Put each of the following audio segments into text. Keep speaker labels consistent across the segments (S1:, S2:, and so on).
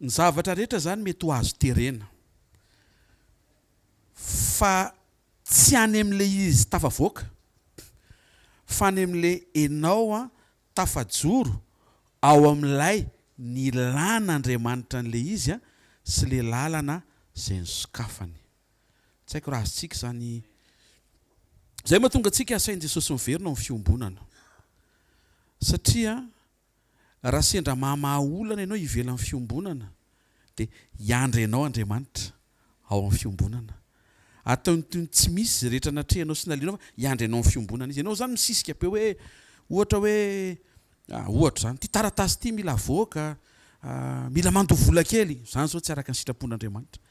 S1: Ny zavatra rehetra izany mety ho azo terena. Fa tsy any amin'ilay izy tafavoaka fa any amin'ilay enao tafajoro ao amin'ilay nilàn'Andriamanitra an'ilay izy sy ilay lalana izay nosokafany. Tsy haiko raha azontsika izany. Izay mahatonga antsika asain'i Jesosy miverina ao amin'ny fiombonana. Satria Raha sendra mahamaha olana ianao ivelan'ny fiombonana dia hiandry anao Andriamanitra ao amin'ny fiombonana. Ataony toy ny tsy misy izay rehetra natrehanao sy nalehanao fa hiandry anao amin'ny fiombonana Izy. Ianao izany misisika be hoe ohatra hoe ohatra izany ity taratasy ity mila avoaka, mila mandoa vola kely, izany izao tsy araka ny sitrapon'Andriamanitra.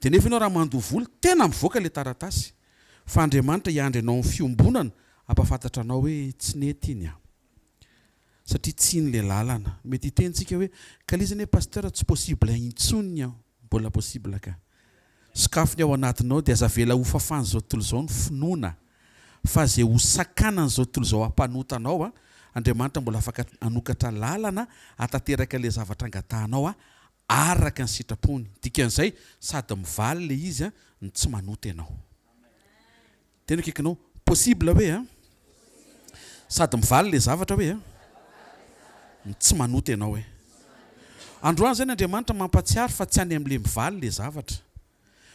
S1: Dia nefa ianao raha mandoa vola, tena mivoaka ilay taratasy fa Andriamanitra hiandry anao amin'ny fiombonana hampahafantatra anao hoe tsy nety iny an. Satria tsy iny le lalana. Mety hiteny tsika hoe ka le izy anie pasteur tsy possible intsony an! Mbola possible ka. Sokafy ny ao anatinao dia aza avela ho fafan'izao tontolo izao ny finoana fa ze ho sakanan'izao tontolo izao hampanota anao an, Andriamanitra mbola afaka hanokatra lalana hahatanteraka le zavatra angatahanao an araka ny sitrapony. Dikan'izay sady mivaly le izy an no tsy manota ianao. Tena akaikinao. Possible hoe a. Sady mivaly le zavatra hoe a. Ny tsy manota ianao hoe. Androany zany Andriamanitra mampatsiaro fa tsy any amle mivaly le zavatra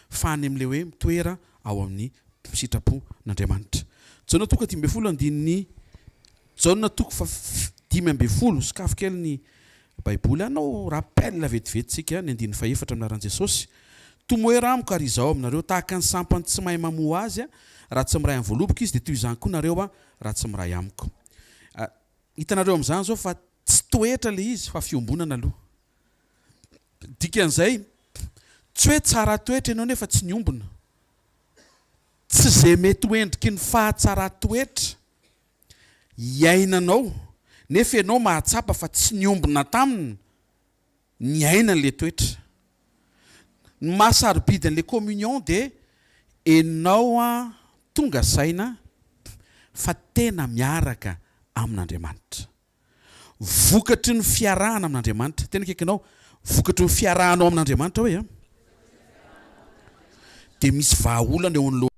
S1: fa any amle hoe mitoera ao amin'ny sitrapon'Andriamanitra. Jaona toko 15 andininy Jaona toko fa 15 sokafy kely ny Baiboly hanao rappel vetivety tsika ny andininy fahefatra amin'ny anaran'i Jesosy. Tomoera amiko ary izaho aminareo, tahaka ny sampany tsy mahay mamoa azy raha tsy miray amin'ny voaloboka izy, dia toy izany koa nareo raha tsy miray amiko. Hitanareo amin'izany izao fa tsy toetra ilay izy fa fiombonana aloha. Dikan'izay, tsy hoe tsara toetra ianao nefa tsy niombona. Tsy izay mety ho endriky ny fahatsaran-toetra iainanao nefa ianao mahatsapa fa tsy niombona taminy niaina an'ilay toetra. Ny maha sarobidy an'ilay communion dia enao tonga saina fa tena miaraka amin'Andriamanitra. Vokatry ny fiarahana amin'Andriamanitra. Tena akaikinao, vokatry ny fiarahanao amin'Andriamanitra hoe an, dia misy vahaolana eo anoloanao.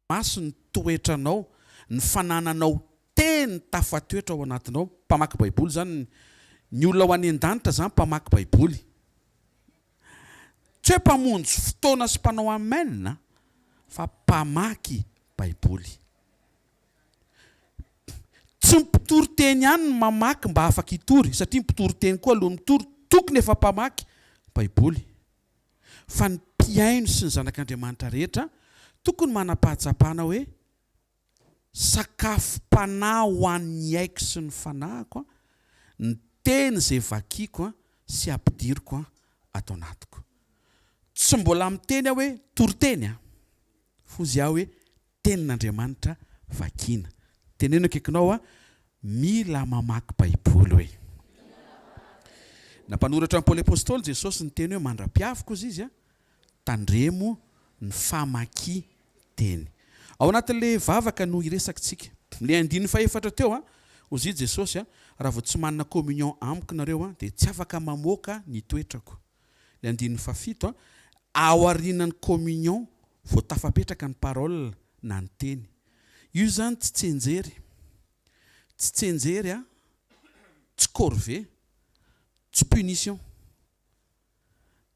S1: Maso ny toetranao, ny fanananao teny tafatoetra ao anatinao. Mpamaky Baiboly izany, ny olona ho any an-danitra izany mpamaky Baiboly. Tsy hoe mpamonjy fotoana sy mpanao amen fa mpamaky Baiboly. Tsy ny mpitory teny ihany no mamaky mba afaka hitory satria ny mpitory teny koa alohan'ny mitory tokony efa mpamaky Baiboly. Fa ny mpihaino sy ny zanak'Andriamanitra rehetra tokony manam-pahatsapana hoe sakafom-panahy ho an'ny aiko sy ny fanahiko ny teny izay vakiko sy ampidiriko ato anatiko. Tsy mbola miteny aho hoe toriteny fozy aho hoe Tenin'Andriamanitra vakiana. Teneno akaikinao aho, mila mamaky Baiboly hoe. Nampanoratra an'i Paoly Apostoly Jesosy niteny hoe mandra-piaviko hozy izy, tandremo ny famakian-teny. Ao anatin'ilay vavaka no hiresaka tsika. Ilay andininy fahefatra teo, hozy Jesosy, raha vao tsy manana communion amiko nareo dia tsy afaka mamoaka ny toetrako. Ilay andininy fahafito, aorianan'ny communion vao tafapetraka ny parole na ny teny. Io izany tsy tsianjery. Tsy tsianjery a, tsy corvée, tsy punition.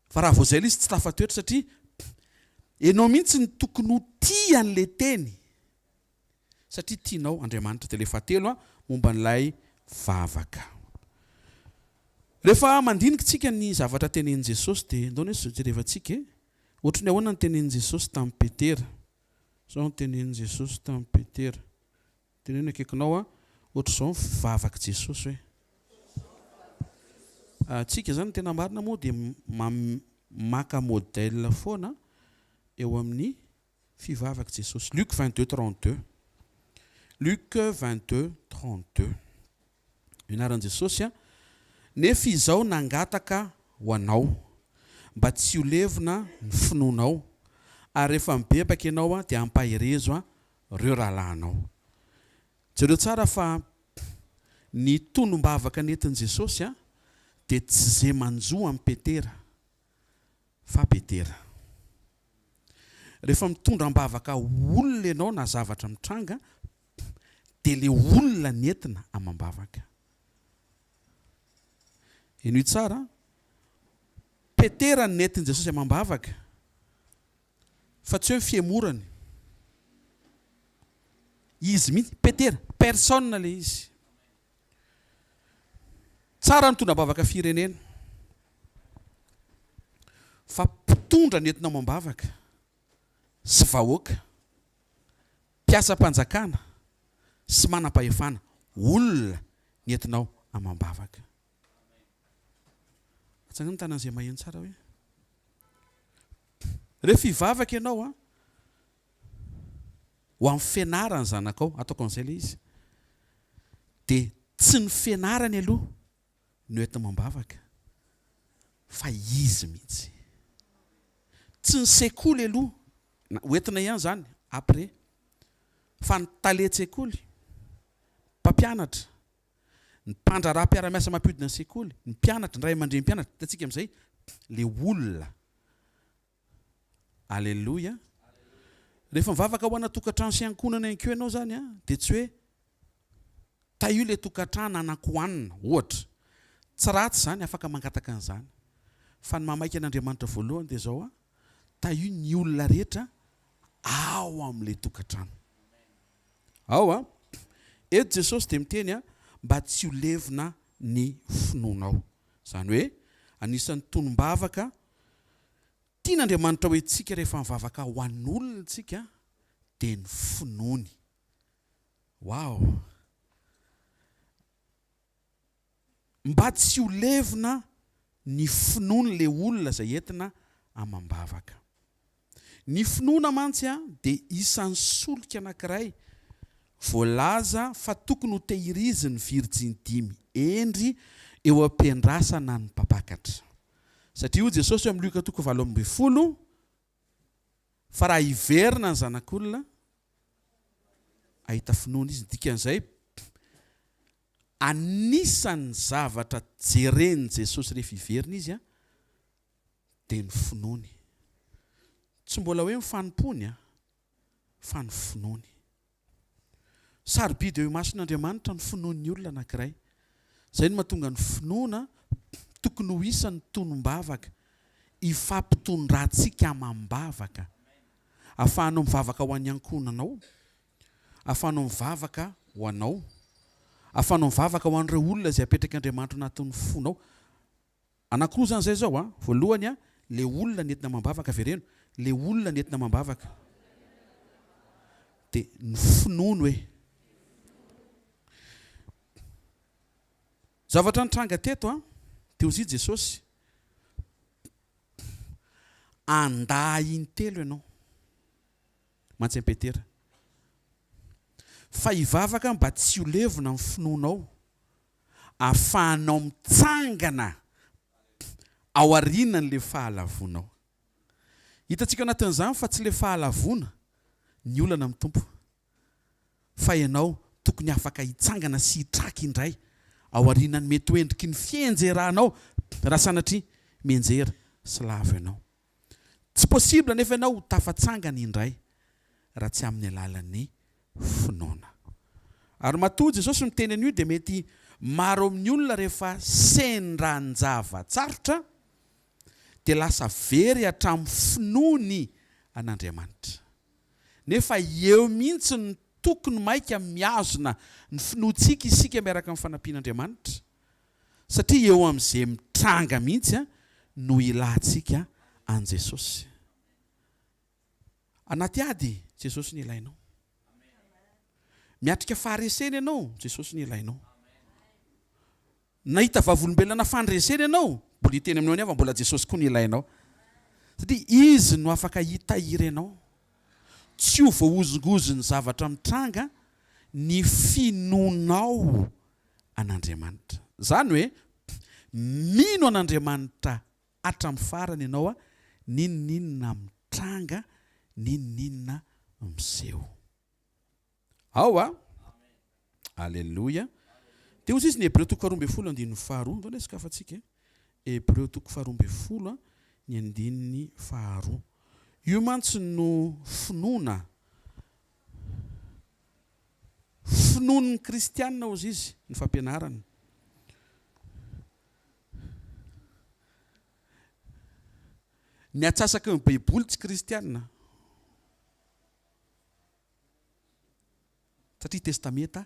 S1: Fa raha vao izay ilay izy tsy tafatoetra satria ianao mihitsy no tokony ho tia an'ilay teny satria tianao Andriamanitra. Dia ilay fahatelo momba an'ilay vavaka. Rehefa mandinika isika ny zavatra tenenin'i Jesosy dia ndao anie jerevantsika e. Ohatry ny ahoana ny tenenin'i Jesosy tamin'i Petera? Izao ny tenenin'i Jesosy tamin'i Petera. Teneno akaikinao a, ohatr'izao ny fivavak'i Jesosy hoe. Tsika zany ny tena marina moa dia maka modèle foana eo amin'ny fivavak'i Jesosy. Luc 22 32 Luc 22 32 Anaran'i Jesosy a, nefa izao nangataka ho anao mba tsy ho levona ny finoanao, ary rehefa mibebaka ianao dia ampaherezo reo rahalahinao. Jereo tsara fa ny tonom-bavaka nentin'i Jesosy dia tsy ze manjo an'i Petera fa Petera. Rehefa mitondra am-bavaka olona ianao na zavatra mitranga dia le olona nentina amam-bavaka. Henoy tsara, Petera no nentin'i Jesosy amam-bavaka. Fa tsy hoe ny fihemorany. Izy mihitsy, Petera, personne ilay izy. Tsara ny tondra-bavaka firenena. Fa mpitondra ny entina amam-bavaka sy vahoaka, mpiasam-panjakana sy manam-pahefana, olona ny entinao amam-bavaka. Atsangano ny tanan'izay maheno tsara hoe. Rehefa hivavaka ianao an, ho amin'ny fianaran'ny zanakao, ataoko an'izay ilay izy, dia tsy ny fianarany aloha no entina amam-bavaka fa izy mihitsy. Tsy ny sekoly aloha, na ho entina ihany izany après, fa ny talen-tsekoly, mpampianatra, ny mpandraharaha mpiara-miasa mampiodina ny sekoly, ny mpianatra, ny ray aman-dreny mpianatra, hitantsika amin'izay le olona. Aleloia. Rehefa mivavaka ho ana tokantrano sy ankohonana ihany koa ianao izany an, dia tsy hoe tahio le tokantrano hanan-kohanina, ohatra. Tsy ratsy izany, afaka mangataka an'izany. Fa ny mahamaika an'Andriamanitra voalohany dia izao an, tahio ny olona rehetra ao amin'ilay tokantrano. Ao a! Eto Jesosy dia miteny a, mba tsy ho levona ny finoanao. Izany hoe, anisan'ny tonom-bavaka tian'Andriamanitra ho entintsika rehefa mivavaka ho an'olona isika dia ny finoany. Wow! Mba tsy ho levona ny finoan'ilay olona izay entina amam-bavaka. Ny finoana mantsy dia isan'ny solika anankiray voalaza fa tokony ho tehirizin'ny virjiny dimy hendry eo am-piandrasana ny mpampakatra. Satria hoy Jesosy eo amin'ny Lioka toko 18, Fa raha hiverina ny Zanak'olona, hahita finoana izy. Ny dikan'izay, anisan'ny zavatra jeren'i Jesosy rehefa hiverina izy dia ny finoany. Tsy mbola hoe ny fanompoany fa ny finoany. Sarobidy eo imason'Andriamanitra ny finoan'ny olona anankiray. Izay no mahatonga ny finoana tokony ho isan'ny tonom-bavaka ifampitondrantsika amam-bavaka. Ahafahanao mivavaka ho an'ny ankohonanao, ahafahanao mivavaka ho anao, ahafahanao mivavaka ho an'ireo olona izay apetrak'Andriamanitra ao anatin'ny fonao. Anankiroa zany zay zao a, voalohany a, le olona nentina amam-bavaka, avereno, le olona nentina amam-bavaka, de ny finoany hoe. Zavatra nitranga teto a, de hozy Jesosy, andà intelo ianao, mantsy an'i Petera, fa hivavaka mba tsy ho levona ny finoanao, afahanao mitsangana ao aorianan'ilay fahalavoanao. Hitantsika ao anatin'izany fa tsy ilay fahalavoana ny olana amin'ny Tompo, fa ianao tokony afaka hitsangana sy hitraka indray ao aorianan'ny mety ho endriky ny fienjeranao raha sanatria mianjera sy lavo ianao. Tsy possible anefa ianao ho tafatsangana indray raha tsy amin'ny alalan'ny finoana. Ary matoa Jesosy miteny an'io dia mety maro amin'ny olona rehefa sendran-java-tsarotra. dia lasa very hatramin'ny finoany an'Andriamanitra. Nefa eo mihitsy no tokony maika mihazona ny finoantsika isika miaraka amin'ny fanampian'Andriamanitra, satria eo amin'izay mitranga mihitsy no ilantsika an'i Jesosy. Anaty ady, Jesosy no ilainao. Miatrika faharesena ianao, Jesosy no ilainao. Nahita vavolombelona fandresena ianao, mbola hiteny aminao ny hafa, mbola Jesosy koa no ilainao. Satria Izy no afaka hitahiry anao. Tsy ho voahozongozon'ny zavatra mitranga ny finoanao an'Andriamanitra. Izany hoe, mino an'Andriamanitra hatramin'ny farany ianao, n'inon'inona mitranga, n'inon'inona miseho. Ao a! Aleloia. Dia hoy izy ny Hebreo toko faharoa ambin'ny folo andininy faharoa. Ndao anie sokafantsika e. Hebreo toko faharoa ambin'ny folo ny andininy faharoa. Io mantsy no finoana, finoan'ny kristiana hozy izy, ny fampianarany. Ny atsasaky ny Baiboly tsy kristiana. Satria Testamenta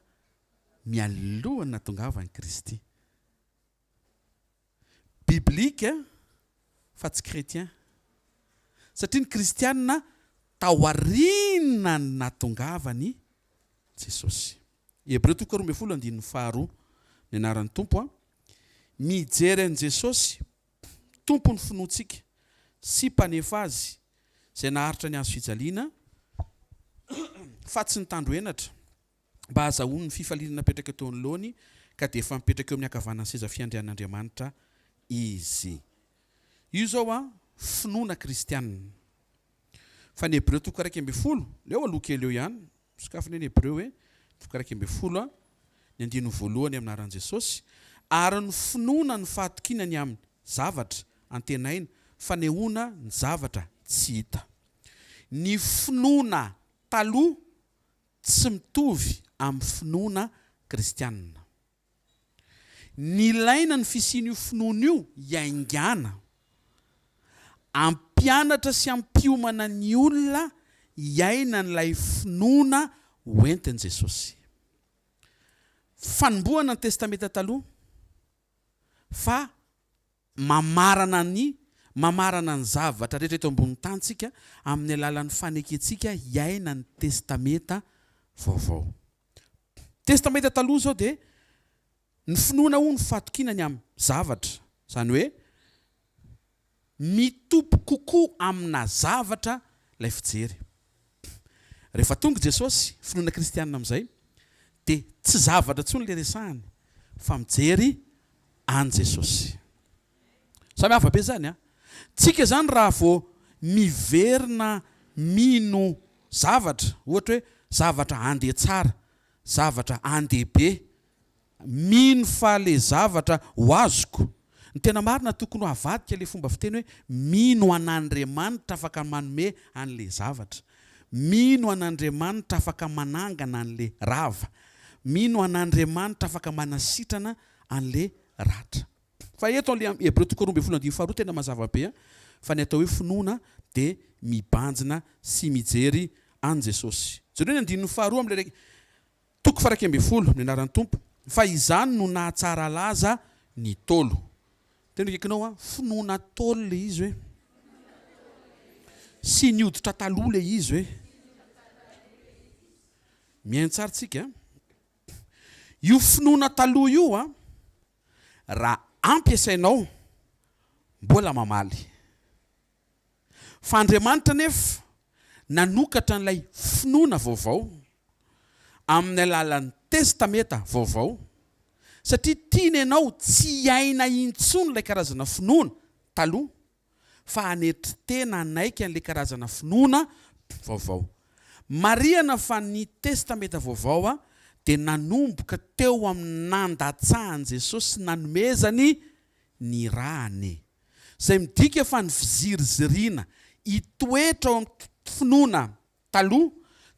S1: mialohan'ny nahatongavan'i Kristy. Biblique fa tsy chrétien. Satria ny kristiana taorian'ny nahatongavan'i Jesosy. Hebreo toko 12 andininy faharoa. Ny anaran'ny Tompo a. Mijery an'i Jesosy Tompon'ny finoantsika sy Mpanefa azy, izay naharitra ny hazo fijaliana, fa tsy nitandro henatra, mba hahazahoany ny fifaliana napetraka teo anoloany, ka dia efa mipetraka eo amin'ny ankavanan'ny seza fiandrianan'Andriamanitra izy. Io izao an, finoana kristianina. Fa ny Hebreo toko 11, leo aloha kely eo ihany, Sokafina ny Hebreo hoe, toko 11, ny andininy voalohany amin'ny anaran'i Jesosy, ary ny finoana ny fahatokiana ny amin'ny zavatra antenaina, fanehoana ny zavatra tsy hita. Ny finoana taloha tsy mitovy amin'ny finoana kristianina. Nilaina ny fisian'io finoana io hiaingàna, hampianatra sy hampiomana ny olona hiaina an'ilay finoana hoentin'i Jesosy. Fanombohana ny Testamenta Taloha fa mamarana ny mamarana ny zavatra rehetra eto ambonin'ny tany tsika amin'ny alalan'ny fanekentsika hiaina ny Testamenta Vaovao. Testamenta Taloha izao dia ny finoana hono fahatokiana ny amin'ny zavatra, izany hoe mitopy kokoa amina zavatra ilay fijery. Rehefa tonga i Jesosy, finoana kristianina amin'izay, dia tsy zavatra intsony ilay resahany fa mijery an'i Jesosy. Samy hafa be izany an! Tsika izany raha vao miverina mino zavatra, ohatra hoe zavatra handeha tsara, zavatra handeha be, mino fa le zavatra ho azoko. Ny tena marina tokony ho avadika le fomba fiteny hoe mino an'Andriamanitra afaka manome an'le zavatra. Mino an'Andriamanitra afaka manangana an'le rava. Mino an'Andriamanitra afaka manasitrana an'le ratra. Fa eto le Hebreo toko 12 andininy faharoa tena mazava be fa ny atao hoe finoana dia mibanjina sy mijery an'i Jesosy. Jereo ny andininy faharoa amin'ilay Toko faha-11, Ny anaran'ny Tompo, fa izany no nahatsara laza ny Ntaolo. Tena akaikinao an, finoana Ntaolo le izy hoe. Sy ny hoditra taloha le izy hoe. Mihaino tsara tsika an. Io finoana taloha io an, raha ampiasainao, mbola mamaly. Fa Andriamanitra anefa nanokatra an'ilay finoana vaovao amin'ny alalan'ny Testamenta Vaovao, satria tiany ianao tsy hiaina intsony ilay karazana finoana taloha, fa hanetry tena hanaiky an'ilay karazana finoana vaovao. Marihana fa ny Testamenta Vaovao dia nanomboka teo amin'ny nandatsahan'i Jesosy sy nanomezany ny rany. Izay midika fa ny fiziriziriana hitoetra ao amin'ny finoana taloha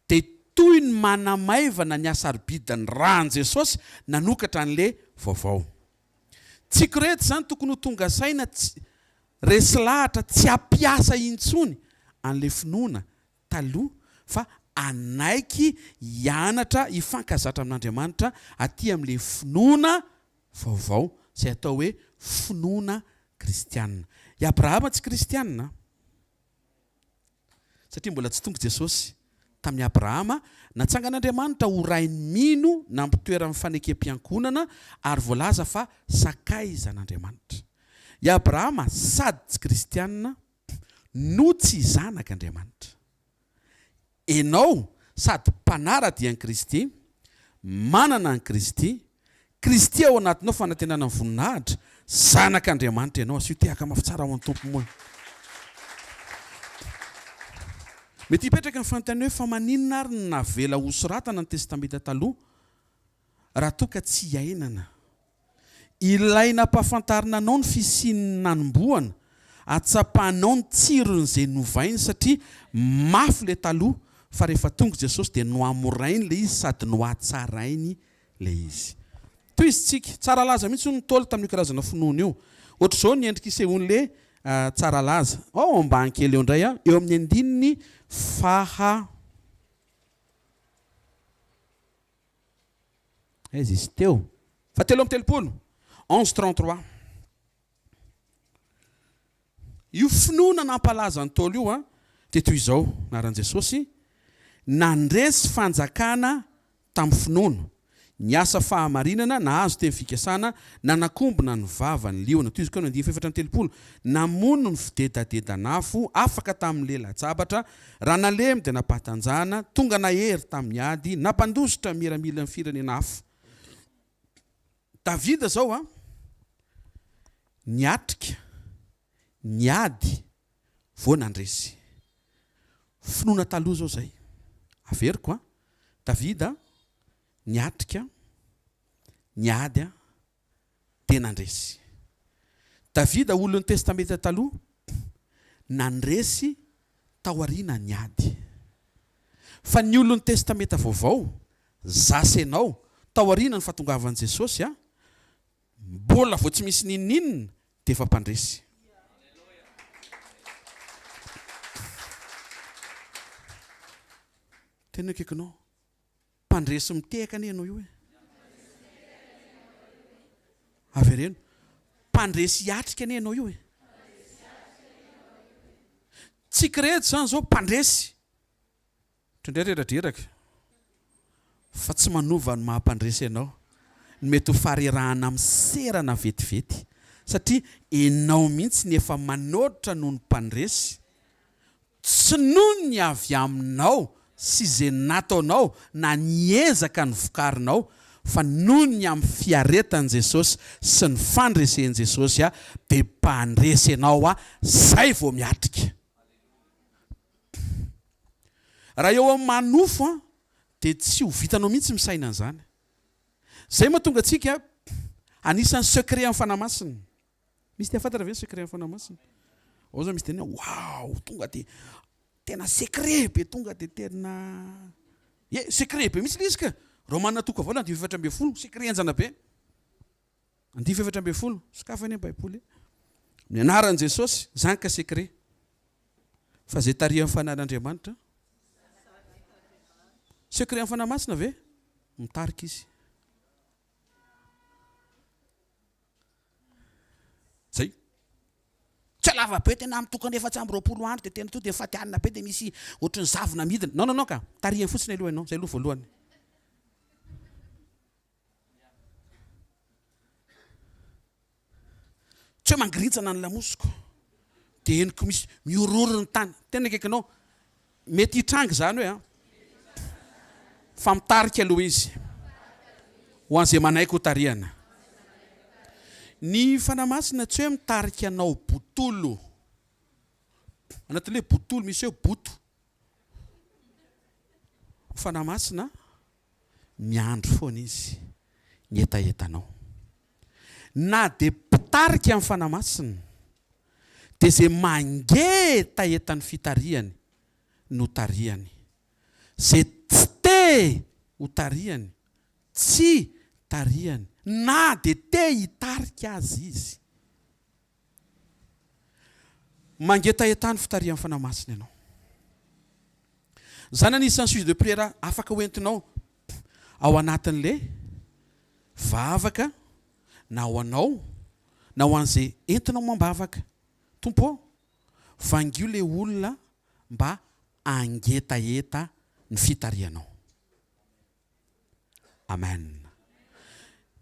S1: dia toy ny manamaivana ny hasarobidin'ny ran'i Jesosy nanokatra an'le vaovao. Tsiko rehetra izany tokony ho tonga saina tsy. Resy lahatra tsy hampiasa intsony an'ilay finoana taloha fa hanaiky hianatra hifankazatra amin'Andriamanitra aty amin'ilay finoana vaovao izay atao hoe finoana kristiana. I Abrahama tsy kristiana. Satria mbola tsy tonga Jesosy tamin'i Abrahama, natsangan'Andriamanitra ho rain'ny mino nampitoeran'ny fanekem-piankohonana ary voalaza fa sakaizan'Andriamanitra. I Abrahama sady tsy kristiana no tsy zanak'Andriamanitra. Enao sady mpanara-dia an'i Kristy, manana an'i Kristy, Kristy ao anatinao fanantenana ny voninahitra, zanak'Andriamanitra ianao, asio tehaka mafy tsara ho an'ny Tompo moa. Mety hipetraka ny fanontaniana hoe fa maninona ary no navela hosoratana ny Testamenta Taloha raha toa ka tsy iainana? Ilay nampahafantarina anao ny fisian'ny nanombohana, atsapanao ny tsiron'izay novainy satria mafy ilay taloha fa rehefa tonga Jesosy dia nohamorainy ilay izy sady nohatsarainy ilay izy. Tohizintsika. Tsara laza mihitsy hono ny Ntaolo tamin'io karazana finoana io. Ohatr'izao ny endrika isehoan'ilay tsara laza. Ao ambany kely eo indray, eo amin'ny andininy faha. Aiza izy teo? Fahatelo amby telopolo, onze 33. Io finoana nampalaza ny Ntaolo io dia toy izao, anaran'i Jesosy, nandresy fanjakana tamin'ny finoana, niasa fahamarinana, nahazo teny fikasana, nanakombona ny vavan'ny liona. Toy izy koa ny andininy fahefatra amby telopolo, namono ny fidedadedan'afo, afaka tamin'ny lela-tsabatra, raha nalemy dia nampahatanjahana, tonga nahery tamin'ny ady, nampandositra miaramilan'ny firenena hafa. Davida izao an, niatrika, niady, vao nandresy. Finoana taloha izao izay. Averiko an, Davida niatrika, niady an, dia nandresy. Davida olon'ny Testamenta Taloha, nandresy taoriana ny ady. Fa ny olon'ny Testamenta Vaovao, za sy enao, taoriana ny fahatongavan'i Jesosy a, mbola vao tsy misy n'inon'inona dia efa mpandresy. Tena akaikinao. Mpandresy mitehaka anie ianao io e. Avereno. Mpandresy hiatrika anie ianao io e. Tsika rehetra izany izao mpandresy. Indraindray reradreraka. Fa tsy manova ny maha mpandresy anao. Ny mety ho faharerahana miserana vetivety. Satria ianao mihitsy ny efa manoatra noho ny mpandresy. Tsy noho ny avy aminao sy izay nataonao na ny ezaka novokarinao, fa noho ny amin'ny fiaretan'i Jesosy sy ny fandresen'i Jesosy dia mpandresy ianao zay vao miatrika. Raha eo amin'ny maha nofo dia tsy ho vitanao mihitsy misaina an'izany. Zay mahatonga antsika anisan'ny secret amin'ny Fanahy Masina. Misy te hahafantatra ve ny secret ny Fanahy Masina? Ao zao misy teny hoe waouh tonga de tena secret be tonga de tena ye secret be mihitsy le izy ka. Romana toko voalohany andininy 14 secret henjana be. Andininy 14 sokafy anie baiboly. Ny anaran'i Jesosy zany ka secret. Fa zay tarihan'ny Fanahin'Andriamanitra secret amin'ny Fanahy Masina ve? Mitarika izy. Zay. Tsy lava be tena mitokana 24 andro dia tena to dia fatianina be dia misy ohatran'ny zavona midina. Non non non ka. Tarihiny fotsiny aloha ianao. Zay aloha voalohany. Tsy hoe mangirintsana ny lamosiko. Dia henoko misy mihorohoro ny tany. Tena akaikinao. Mety hitranga izany hoe an. Fa mitarika aloha izy. Ho an'izay manaiky ho tarihana. Ny Fanahy Masina tsy hoe mitarika anao botolo. Anatin'ilay hoe botolo misy hoe boto. Ny Fanahy Masina miandry foana izy ny hetahetanao. Na dia mpitarika ny Fanahy Masina dia izay mangetaheta ny fitarihany no tarihany. Izay tsy te ho tarihany, tsy tarihany, na dia te hitarika aza izy. Mangetaheta ny fitarihan'ny Fanahy Masina ianao. Izany anisan'ny sujet de prière afaka hoentinao ao anatin'le vavaka na ho anao na ho an'izay entinao mambavaka. Tompo ô, vangio le olona mba hangetaheta ny fitarihanao. Amen.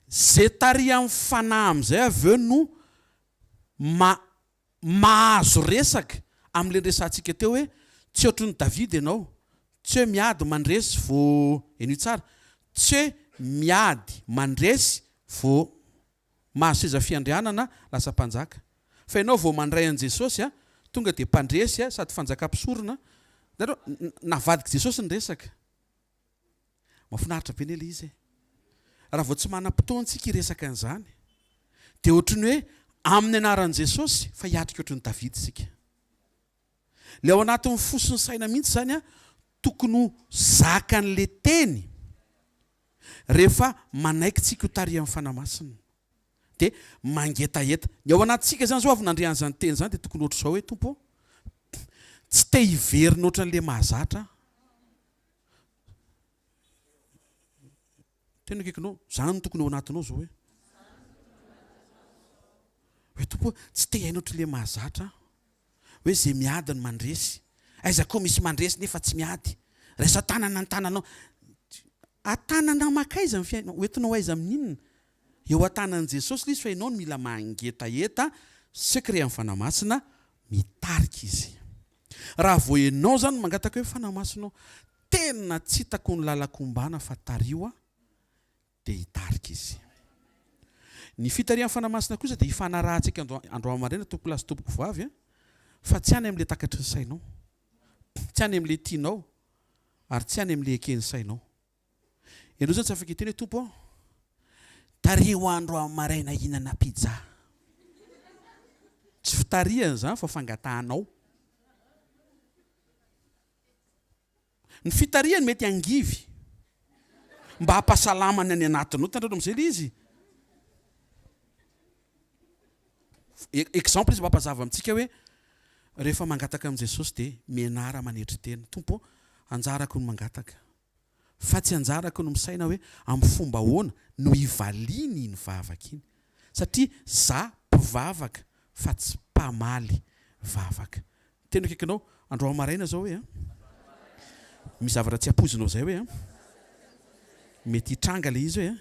S1: Ze tarihan'ny Fanahy amin'izay avy eo no ma mahazo resaka amin'ilay niresahantsika teo hoe tsy ohatrin'i Davida ianao, tsy hoe miady mandresy vao, henoy tsara, tsy hoe miady mandresy vao mahazo seza fiandrianana lasa mpanjaka. Fa ianao vao mandray an'i Jesosy a, tonga dia mpandresy sady fanjaka mpisorona, hitanareo, navadik'i Jesosy ny resaka. Mahafinaritra be anie ilay izy e. Raha vao tsy manam-potoana isika hiresaka an'izany, dia ohatry ny hoe amin'ny anaran'i Jesosy fa hiatrika ohatry ny Davida isika. Ilay ao anatin'ny fo sy ny saina mihitsy izany tokony ho zakan'ilay teny rehefa manaiky tsika ho tarihan'ny Fanahy Masina. Dia mangetaheta. Ny ao anatintsika izany izao avy nandre an'izany teny izany dia tokony ohatr'izao hoe Tompo ô, tsy te hiverina ohatran'ilay mahazatra aho. Tena akaikinao, zany no tokony ao anatinao zao hoe. Hoe Tompo ô, tsy te hiaina ohatry le mahazatra aho. Hoe ze miady no mandresy. Aiza koa misy mandresy nefa tsy miady. Raiso an-tanana ny tananao. An-tanana makaiza ny fiainana? Hoentinao aiza amin'inona? Eo an-tanan'i Jesosy ilay izy fa ianao no mila mangetaheta secret amin'ny Fanahy Masina, mitarika Izy. Raha vao ianao izany no mangataka hoe Fanahy Masina ô, tena tsy hitako ny lalako ombana fa tariho aho, dia hitarika Izy. Ny fitarihan'ny Fanahy Masina kosa dia ifanarahantsika androany maraina tompokolahy sy tompokovavy a, fa tsy any amin'ilay takatry ny sainao, tsy any amin'ilay tianao, ary tsy any amin'ilay eken'ny sainao. Ianao izany tsy afaka hiteny hoe Tompo ô, tariho andro amin'ny maraina hihinana pizza. Tsy fitarihana izany fa fangatahanao. Ny fitarihany mety hangivy mba hampasalama ny any anatinao. Hitanareo amin'izay ilay izy? Exemple izy mba hampazava amintsika hoe rehefa mangataka amin'i Jesosy dia mianara manetry tena. Tompo ô, anjarako ny mangataka. Fa tsy anjarako ny misaina hoe amin'ny fomba ahoana no hivaliany iny vavaka iny. Satria za mpivavaka fa tsy mpamaly vavaka. Tena akaikinao, androany maraina zao hoe an. Misy zavatra tsy ampoizinao zay hoe an. Mety hitranga le izy hoe an.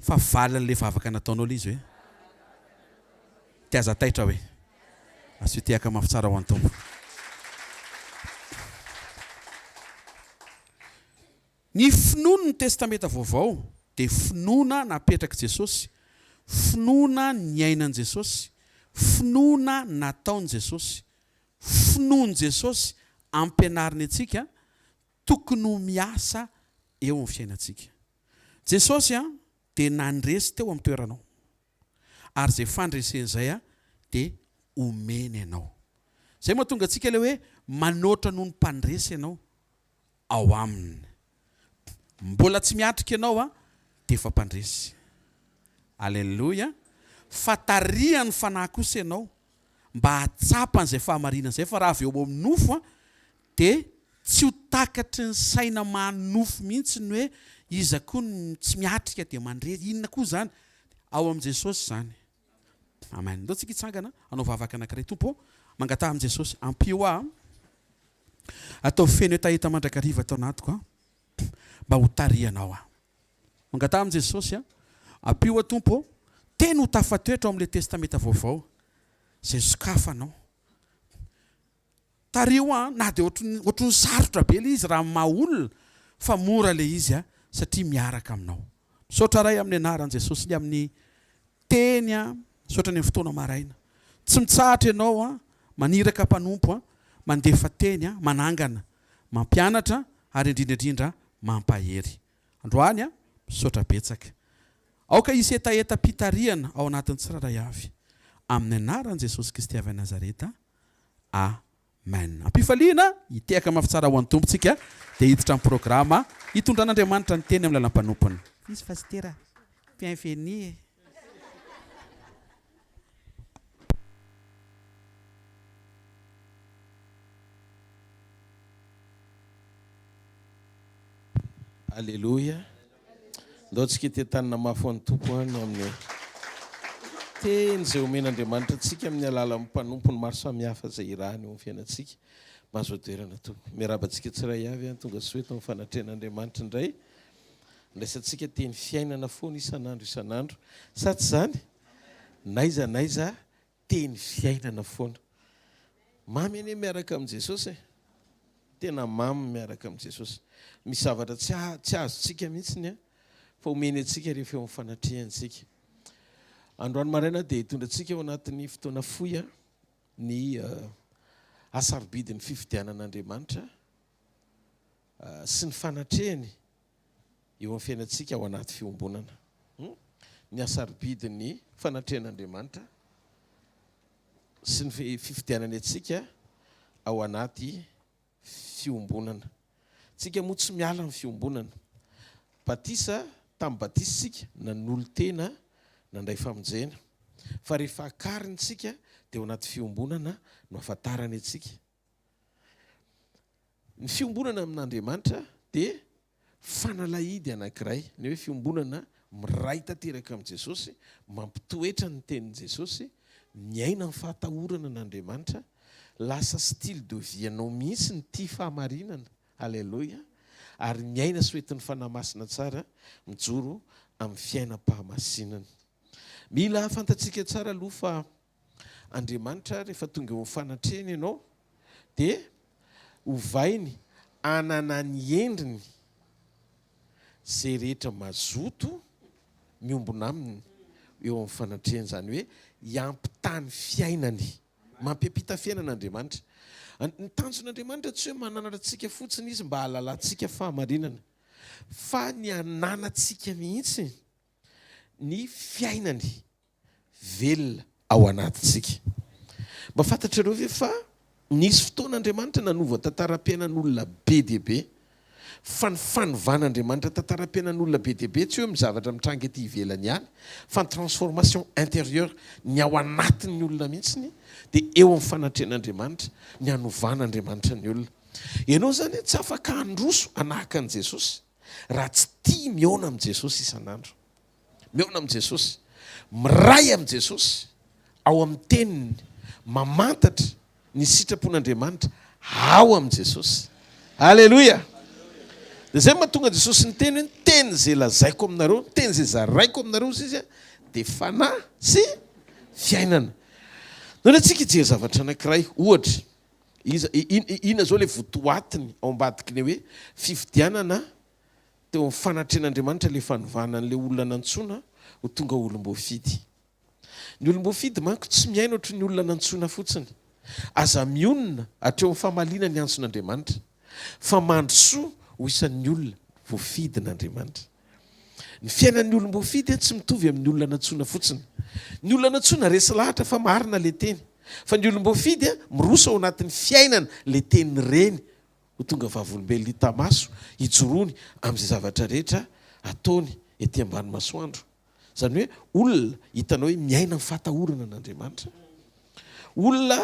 S1: Fa valin'le vavaka nataonao le izy hoe. Dia aza taitra hoe. Asio tehaka mafy tsara ho an'ny Tompo. Ny finoan' ny Testamenta Vaovao dia finoana napetrak'i Jesosy, finoana niainan'i Jesosy, finoana nataon'i Jesosy. Finoan'i Jesosy ampianariny antsika tokony ho miasa eo amin'ny fiainantsika. Jesosy dia nandresy teo amin'ny toeranao. Ary izay fandresena izay dia omeny anao. Izay mahatonga antsika ilay hoe manoatra noho ny mpandresy ianao ao aminy. Mbola tsy miatrika ianao dia efa mpandresy. Aleloia. Fa tarihan'ny Fanahy kosa ianao mba hahatsapa an'izay fahamarinana izay fa raha avy eo amin'ny nofo dia tsy ho takatry ny saina maha nofo mihitsy ny hoe iza koa no tsy miatrika dia mandre, inona koa izany? Ao amin'i Jesosy izany. Amen. Ndao tsika hitsangana hanao vavaka anankiray. Tompo ô, mangataha amin'i Jesosy, ampio aho, ataovy feno hetaheta mandrakariva ato anatiko aho, mba ho tarihanao aho. Mangataha amin'i Jesosy, ampio aho Tompo ô, teny ho tafatoetra ao amin'ilay Testamenta Vaovao izay sokafanao. Tariho an, na dia ohatry ohatry ny sarotra be ilay izy raha amin'ny maha olona fa mora ilay izy an, satria miaraka aminao. Misaotra Ray amin'ny anaran'i Jesosy ny amin'ny teny an, misaotra ny amin'ny fotoana maraina. Tsy mitsahatra ianao an, maniraka mpanompo an, mandefa teny an, manangana, mampianatra ary indrindra indrindra mampahery. Androany an, misaotra betsaka. Aoka hisy hetahetam-pitarihana ao anatin'ny tsirairay avy. Amin'ny anaran'i Jesosy Kristy avy any Nazareta. Amen. Am-pifaliana, hitehaka mafy tsara ho an'ny Tompo tsika, dia hiditra amin'ny programa hitondran'Andriamanitra ny teny amin'ny lalam-panompony. Izy Pasitera, bienvenue e.
S2: Aleloia. Ndao tsika hitetanina mafy ho an'ny Tompo ny amin'ny teny izay omen'Andriamanitra antsika amin'ny alalan'ny mpanompony maro samihafa izay irahany eo amin'ny fiainantsika. Mahazoa toerana Tompoko. Miarahaba antsika tsiray avy an, tonga soa eto amin'ny fanatrehan'Andriamanitra indray. Andraisantsika teny fiainana foana isan'andro isan'andro. Sa tsy izany? N'aiza n'aiza teny fiainana foana. Mamy anie miaraka amin'i Jesosy e. Tena mamy miaraka amin'i Jesosy. Misy zavatra tsy tsy azontsika mihitsy ny fa omeny antsika rehefa eo amin'ny fanatrehany isika. Androany maraina dia hitondra antsika ao anatin'ny fotoana fohy ny hasarobidin'ny fifidianan'Andriamanitra sy ny fanatrehany eo amin'ny fiainantsika ao anaty fiombonana. Ny hasarobidin'ny fanatrehan'Andriamanitra sy ny fifidianany antsika ao anaty fiombonana. Tsika moa tsy miala amin'ny fiombonana. Batisa, tamin'ny batisa isika nanolo-tena nandray famonjena. Fa rehefa akarina isika dia ao anaty fiombonana no ahafantarany antsika. Ny fiombonana amin'Andriamanitra dia fanalahidy anankiray, ny hoe fiombonana miray tanteraka amin'i Jesosy, mampitoetra ny tenin'i Jesosy, miaina amin'ny fahatahorana an'Andriamanitra, lasa style de vie anao mihitsy ny tia fahamarinana, Aleloia, ary miaina sy hoentin'ny Fanahy Masina tsara, mijoro amin'ny fiainam-pahamasinana. Mila fantatsika tsara aloha fa Andriamanitra rehefa tonga eo amin'ny fanatrehany ianao dia ovainy hanana ny endriny izay rehetra mazoto miombona aminy eo amin'ny fanatrehany, izany hoe hiampitany fiainany. Mampiampita fiainana Andriamanitra. Ny tanjon'Andriamanitra tsy hoe mananatra antsika fotsiny Izy mba hahalalantsika fahamarinana, fa ny hananantsika mihitsy ny fiainany velona ao anatintsika. Mba fantatrareo ve fa nisy fotoana Andriamanitra nanova tantaram-piainan'olona be dia be? Fa ny fanovan'Andriamanitra tantaram-piainan'olona be dia be tsy hoe amin'ny zavatra mitranga ety ivelany ihany, fa ny transformation intérieure, ny ao anatin'ny olona mihitsy dia eo amin'ny fanatrehan'Andriamanitra ny hanovan'Andriamanitra ny olona. Ianao izany tsy afaka handroso hanahaka an'i Jesosy raha tsy tia mihaona amin'i Jesosy isan'andro. Mihaona amin'i Jesosy, miray amin'i Jesosy ao amin'ny Teniny, mamantatra ny sitrapon'Andriamanitra ao amin'i Jesosy. Aleloia! Dia izay no mahatonga Jesosy niteny hoe ny teny izay lazaiko aminareo, ny teny izay zaraiko aminareo hozy izy dia fanahy sy fiainana. Ndao antsika hijery zavatra anankiray, ohatra, iza, inona izao ilay votoatiny ao ambadiky ny hoe fifidianana Teo amin'ny fanatrehan'Andriamanitra ilay fanovana an'ilay olona nantsoina ho tonga olom-boafidy. Ny olom-boafidy manko tsy mihaino ohatry ny olona nantsoina fotsiny. Aza mionona hatreo amin'ny famaliana ny antson'Andriamanitra, fa mandrosoa ho isan'ny olona voafidin'Andriamanitra. Ny fiainan'ny olom-boafidy tsy mitovy amin'ny olona nantsoina fotsiny. Ny olona nantsoina resy lahatra fa marina ilay teny, fa ny olom-boafidy miroso ao anatin'ny fiainana ilay teny reny Ho tonga vavolombelona hita maso hijoroany amin'izay zavatra rehetra ataony ety ambany masoandro. Izany hoe olona hitanao hoe miaina amin'ny fahatahorana an'Andriamanitra. Olona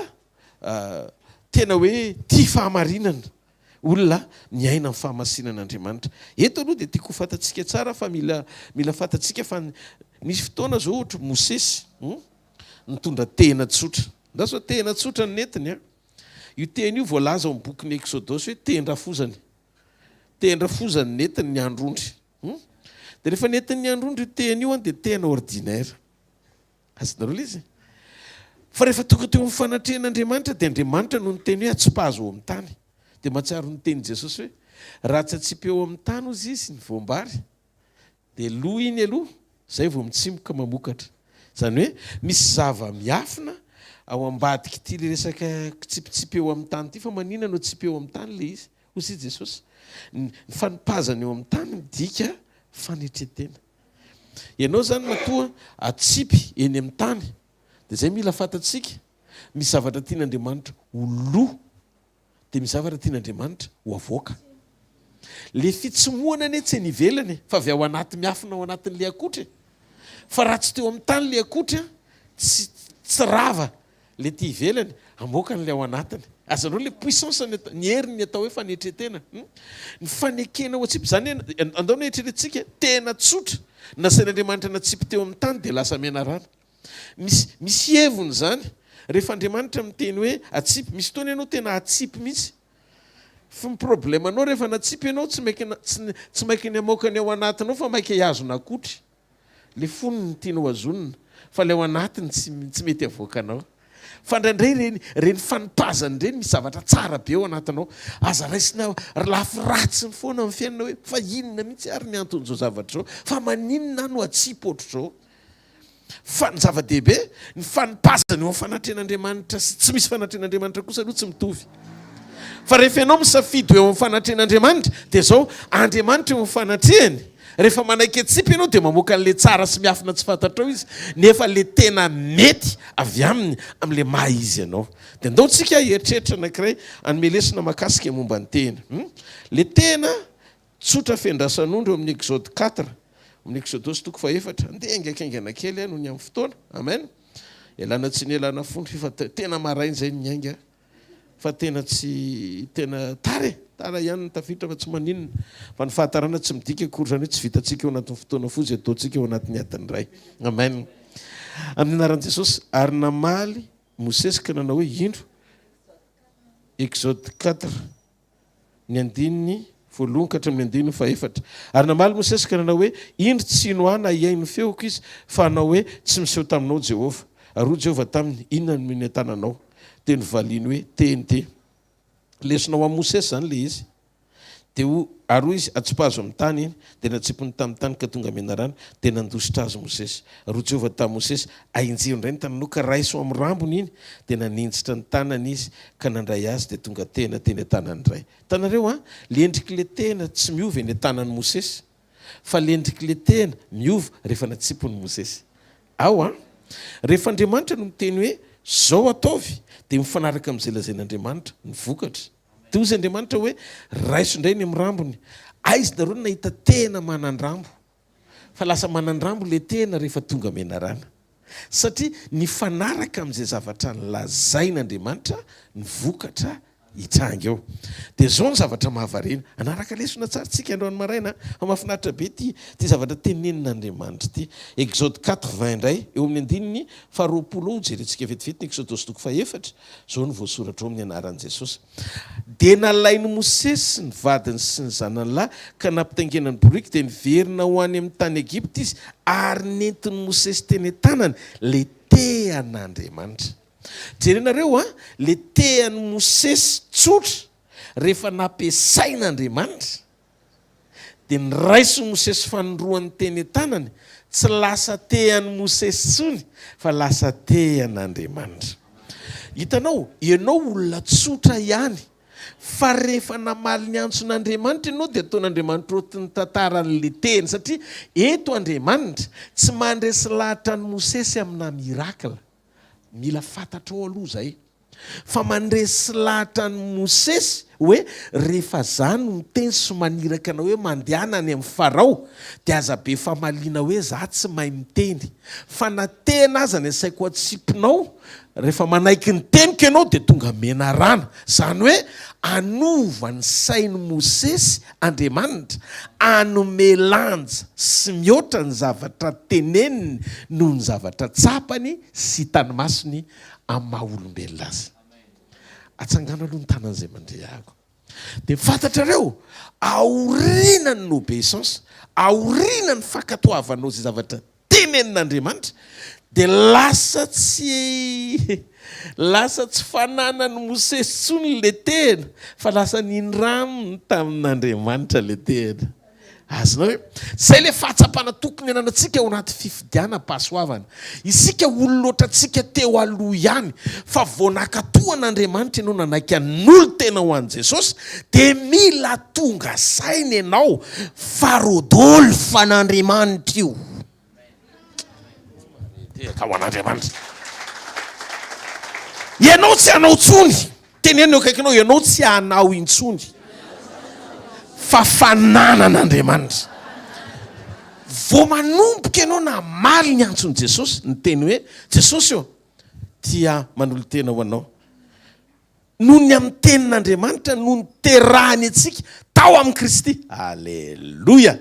S2: tena hoe tia fahamarinana. Olona miaina amin'ny fahamasinan'Andriamanitra. Eto aloha dia tiako ho fantatsika tsara fa mila mila fantatsika fa nisy fotoana izao ohatry Mosesy nitondra tehina tsotra. Andraso fa tehina tsotra no nentiny an. Io teny io voalaza ao amin'ny bokin'ny Eksodosy hoe tehin-drafozany. Tehin-drafozany nentiny ny androndry. Hum? Dia rehefa nentiny ny androndry io tehina io an, dia tehina ordinaire. Azonareo ilay izy? Fa rehefa tonga teo amin'ny fanatrehan'Andriamanitra dia Andriamanitra no niteny hoe atsipazo eo amin'ny tany. Dia mahatsiaro ny tenin'i Jesosy hoe raha tsy atsipy eo amin'ny tany hozy izy ny voam-bary Dia lo iny aloha, zay vao mitsimoka mamokatra. Izany hoe misy zava-miafina ao ambadik'ity le resaka kitsipitsipy eo amin'ny tany ity, fa maninona no atsipy eo amin'ny tany le izy? Hoy i Jesosy. Ny fanipazana eo amin'ny tany midika fanetren-tena. Ianao izany matoa atsipy eny amin'ny tany, dia izay mila fantatsika, misy zavatra tian'Andriamanitra ho lo. Dia misy zavatra tian'Andriamanitra ho avoaka. Le fitsimohana anie tsy eny ivelany e, fa avy ao anaty miafina ao anatin'le akotry e. Fa raha tsy teo amin'ny tany le akotry an, tsy tsy rava le ty ivelany. Hamoaka an'ilay ao anatiny. Azonareo ilay puissance ny atao, ny herin'ny atao hoe fanetren-tena. Hum? Ny fanekena ho atsipy, izany hoe, andao ny eritreretintsika, tena tsotra. Nasain'Andriamanitra natsipy teo amin'ny tany dia lasa menarana. Misy, misy heviny izany. Rehefa Andriamanitra miteny hoe atsipy, misy fotoana ianao tena atsipy mihitsy. Fa ny problème-nao rehefa natsipy ianao, tsy maika, tsy, tsy maika ny hamoaka ny ao anatinao fa maika hihazona akotry. Le fonony no tianao hazonina fa le ao anatiny tsy tsy mety avoakanao. Fa indraindray ireny ireny fanipazana ireny misy zavatra tsara be ao anatinao. Aza raisina lafy ratsiny foana amin'ny fiainana hoe fa inona mihitsy ary ny anton'izao zavatra izao? Fa maninona aho no atsipy ohatr'izao? Fa ny zava-dehibe, ny fanipazana eo amin'ny fanatrehan'Andriamanitra sy tsy misy fanatrehan'Andriamanitra kosa aloha tsy mitovy. Fa rehefa ianao misafidy ho eo amin'ny fanatrehan'Andriamanitra, dia izao, Andriamanitra eo amin'ny fanatrehany, rehefa manaiky atsipy ianao dia mamoaka an'ilay tsara sy miafina tsy fantatrao Izy, nefa ilay tena mety avy Aminy, amin'ilay maha Izy anao. Dia ndao tsika hieritreritra anankiray hanome lesona mahakasika momba ny tena. Ilay tena Tsotra fiandrasan'ondry eo amin'ny Exode quatre, amin'ny Eksodosy toko fahefatra. Andeha haingankaingana kely aho noho ny amin'ny fotoana. Amen. Ialana tsiny ialana fondro f'efa tena maraina izay ny niainga fa tena tsy tena tara e! Tara ihany ny tafiditra fa tsy maninona. Fa ny fahatarana tsy midika akory izany hoe tsy vitantsika ao anatin'ny fotoana fohy izay ataontsika ao anatin'ny adiny iray. Amen. Amin'ny anaran'i Jesosy. Ary namaly Mosesy ka nanao hoe, Indro, Exode quatre. ny andininy voalohany ka hatramin'ny andininy fahefatra. Ary namaly Mosesy ka nanao hoe, Indro, tsy hino ahy na hihaino ny feoko izy, fa hanao hoe, Tsy miseho taminao Jehovah. Ary hoy Jehovah taminy, Inona no eny an-tananao? Dia novaliany hoe, Tehiny ity. Lesona ho an'i Mosesy izany ilay izy. Dia hoy, ary hoy izy, Atsipazo amin'ny tany iny. Dia natsipiny tamin'ny tany ka tonga menarana. Dia nandositra azy Mosesy. Ary hoy Jehovah tamin'i Mosesy, Ahinjiro indray ny tananao ka raiso amin'ny rambony iny. Dia naninjitra ny tanany izy, ka nandray azy dia tonga tena teny an-tanany indray. Hitanareo an? Le endrik'le tena tsy miova eny an-tanan'i Mosesy, fa le endrik'le tena miova rehefa natsipin'i Mosesy. Ao an? Rehefa Andriamanitra no miteny hoe zao ataovy dia mifanaraka amin'izay lazain'Andriamanitra ny vokatra. Dia hozy Andriamanitra hoe raiso indray ny amin'ny rambony. Aiza nareo no nahita tena manan-drambo? Fa lasa manan-drambo le tena rehefa tonga menarana. Satria nifanaraka amin'izay zavatra nolazain'Andriamanitra ny vokatra hitranga eo. Dia izao ny zavatra mahavariana. Hanaraka lesona tsara tsika androany maraina fa mahafinaritra be ity ity zavatra tenenin'Andriamanitra ity. Exode quatre vingt indray, eo amin'ny andininy faharoapolo eo, jerentsika vetivety ny Eksodosy toko fahefatra, izao no voasoratra ao amin'ny anaran'i Jesosy. Dia nalain'i Mosesy sy ny vadiny sy ny zanany lahy ka nampitaingenany boriky, dia niverina ho any amin'ny tany Egypta izy, ary nentin'i Mosesy teny an-tanany ilay tehan'Andriamanitra. Jerenareo an, ilay tehan'i Mosesy tsotra, rehefa nampiasain'Andriamanitra, Dia niraisin'i Mosesy fanindroany teny an-tanany, tsy lasa tehan'i Mosesy intsony fa lasa tehan'Andriamanitra. Hitanao, ianao olona tsotra ihany, fa rehefa namaly ny antson'Andriamanitra ianao dia ataon'Andriamanitra ohatry ny tantaran'ilay teny, satria eto Andriamanitra tsy mandresy lahatra an'i Mosesy amina miracle. Mila fantatrao aloha izay. Fa mandresy lahatra an'i Mosesy hoe, Rehefa Izaho no miteny sy maniraka anao hoe mandehana any amin'i Farao, dia aza be famaliana hoe izaho tsy mahay miteny. Fa na tena aza ny asaiko atsipinao, rehefa manaiky ny teniko ianao dia tonga menarana. Izany hoe hanova ny sain'i Mosesy Andriamanitra, hanome lanja sy mihoatra ny zavatra teneniny noho ny zavatra tsapany sy hitany masony amin'ny maha olombelona azy. Atsangano aloha ny tanan'izay mandre ahako. Dia fantatrareo, aorianan'ny obéissance, aorianan'ny fankatoavanao izay zavatra tenenin'Andriamanitra, dia lasa tsy lasa tsy fananan'i Mosesy intsony ilay tehina, fa lasa nindraminy tamin'Andriamanitra ilay tehina. Azonao hoe? Izay ilay fahatsapana tokony hananantsika ao anaty fifidianam-pahasoavana. Isika olona ohatrantsika teo aloha ihany, fa vao nankatò an'Andriamanitra ianao nanaiky hanolo-tena ho an'i Jesosy, dia mila tonga saina ianao fa Rodolphe an'Andriamanitra io. Tehaka ho an'Andriamanitra. Ianao tsy hanao intsony. Teneno eo akaikinao, ianao tsy hanao intsony. Fa fananan'Andriamanitra. Vao manomboka ianao namaly ny antson'i Jesosy, niteny hoe, Jesosy ô, tia manolo-tena ho anao. Noho ny amin'ny Tenin'Andriamanitra no niterahany antsika tao amin'i Kristy. Aleloia!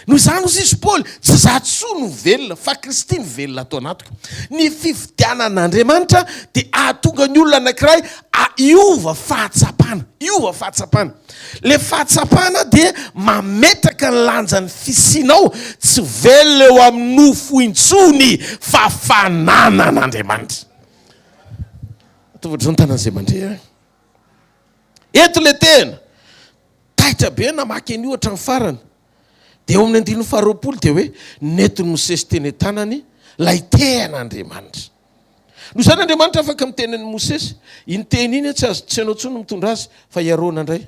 S2: Noho izany, hoy izy Paoly, tsy izaho intsony no velona, fa Kristy no velona ato anatiko. Ny fifidianan'Andriamanitra dia hahatonga ny olona anankiray hiova fahatsapana. Hiova fahatsapana. Ilay fahatsapana dia mametraka ny lanjan'ny fisianao, tsy velona eo amin'ny nofo intsony, fa fananan'Andriamanitra. Ataovy ohatr'izao ny tanan'izay mandre ahy. Eto ilay tena. Taitra be namaky an'io hatramin'ny farany. Dia eo amin'ny andininy faharoapolo dia hoe nentin'i Mosesy teny an-tanany ilay tehin'Andriamanitra. Noho izany Andriamanitra afaka miteny an'i Mosesy, iny tehina iny tsy azo tsy ianao intsony no mitondra azy fa i Arona indray.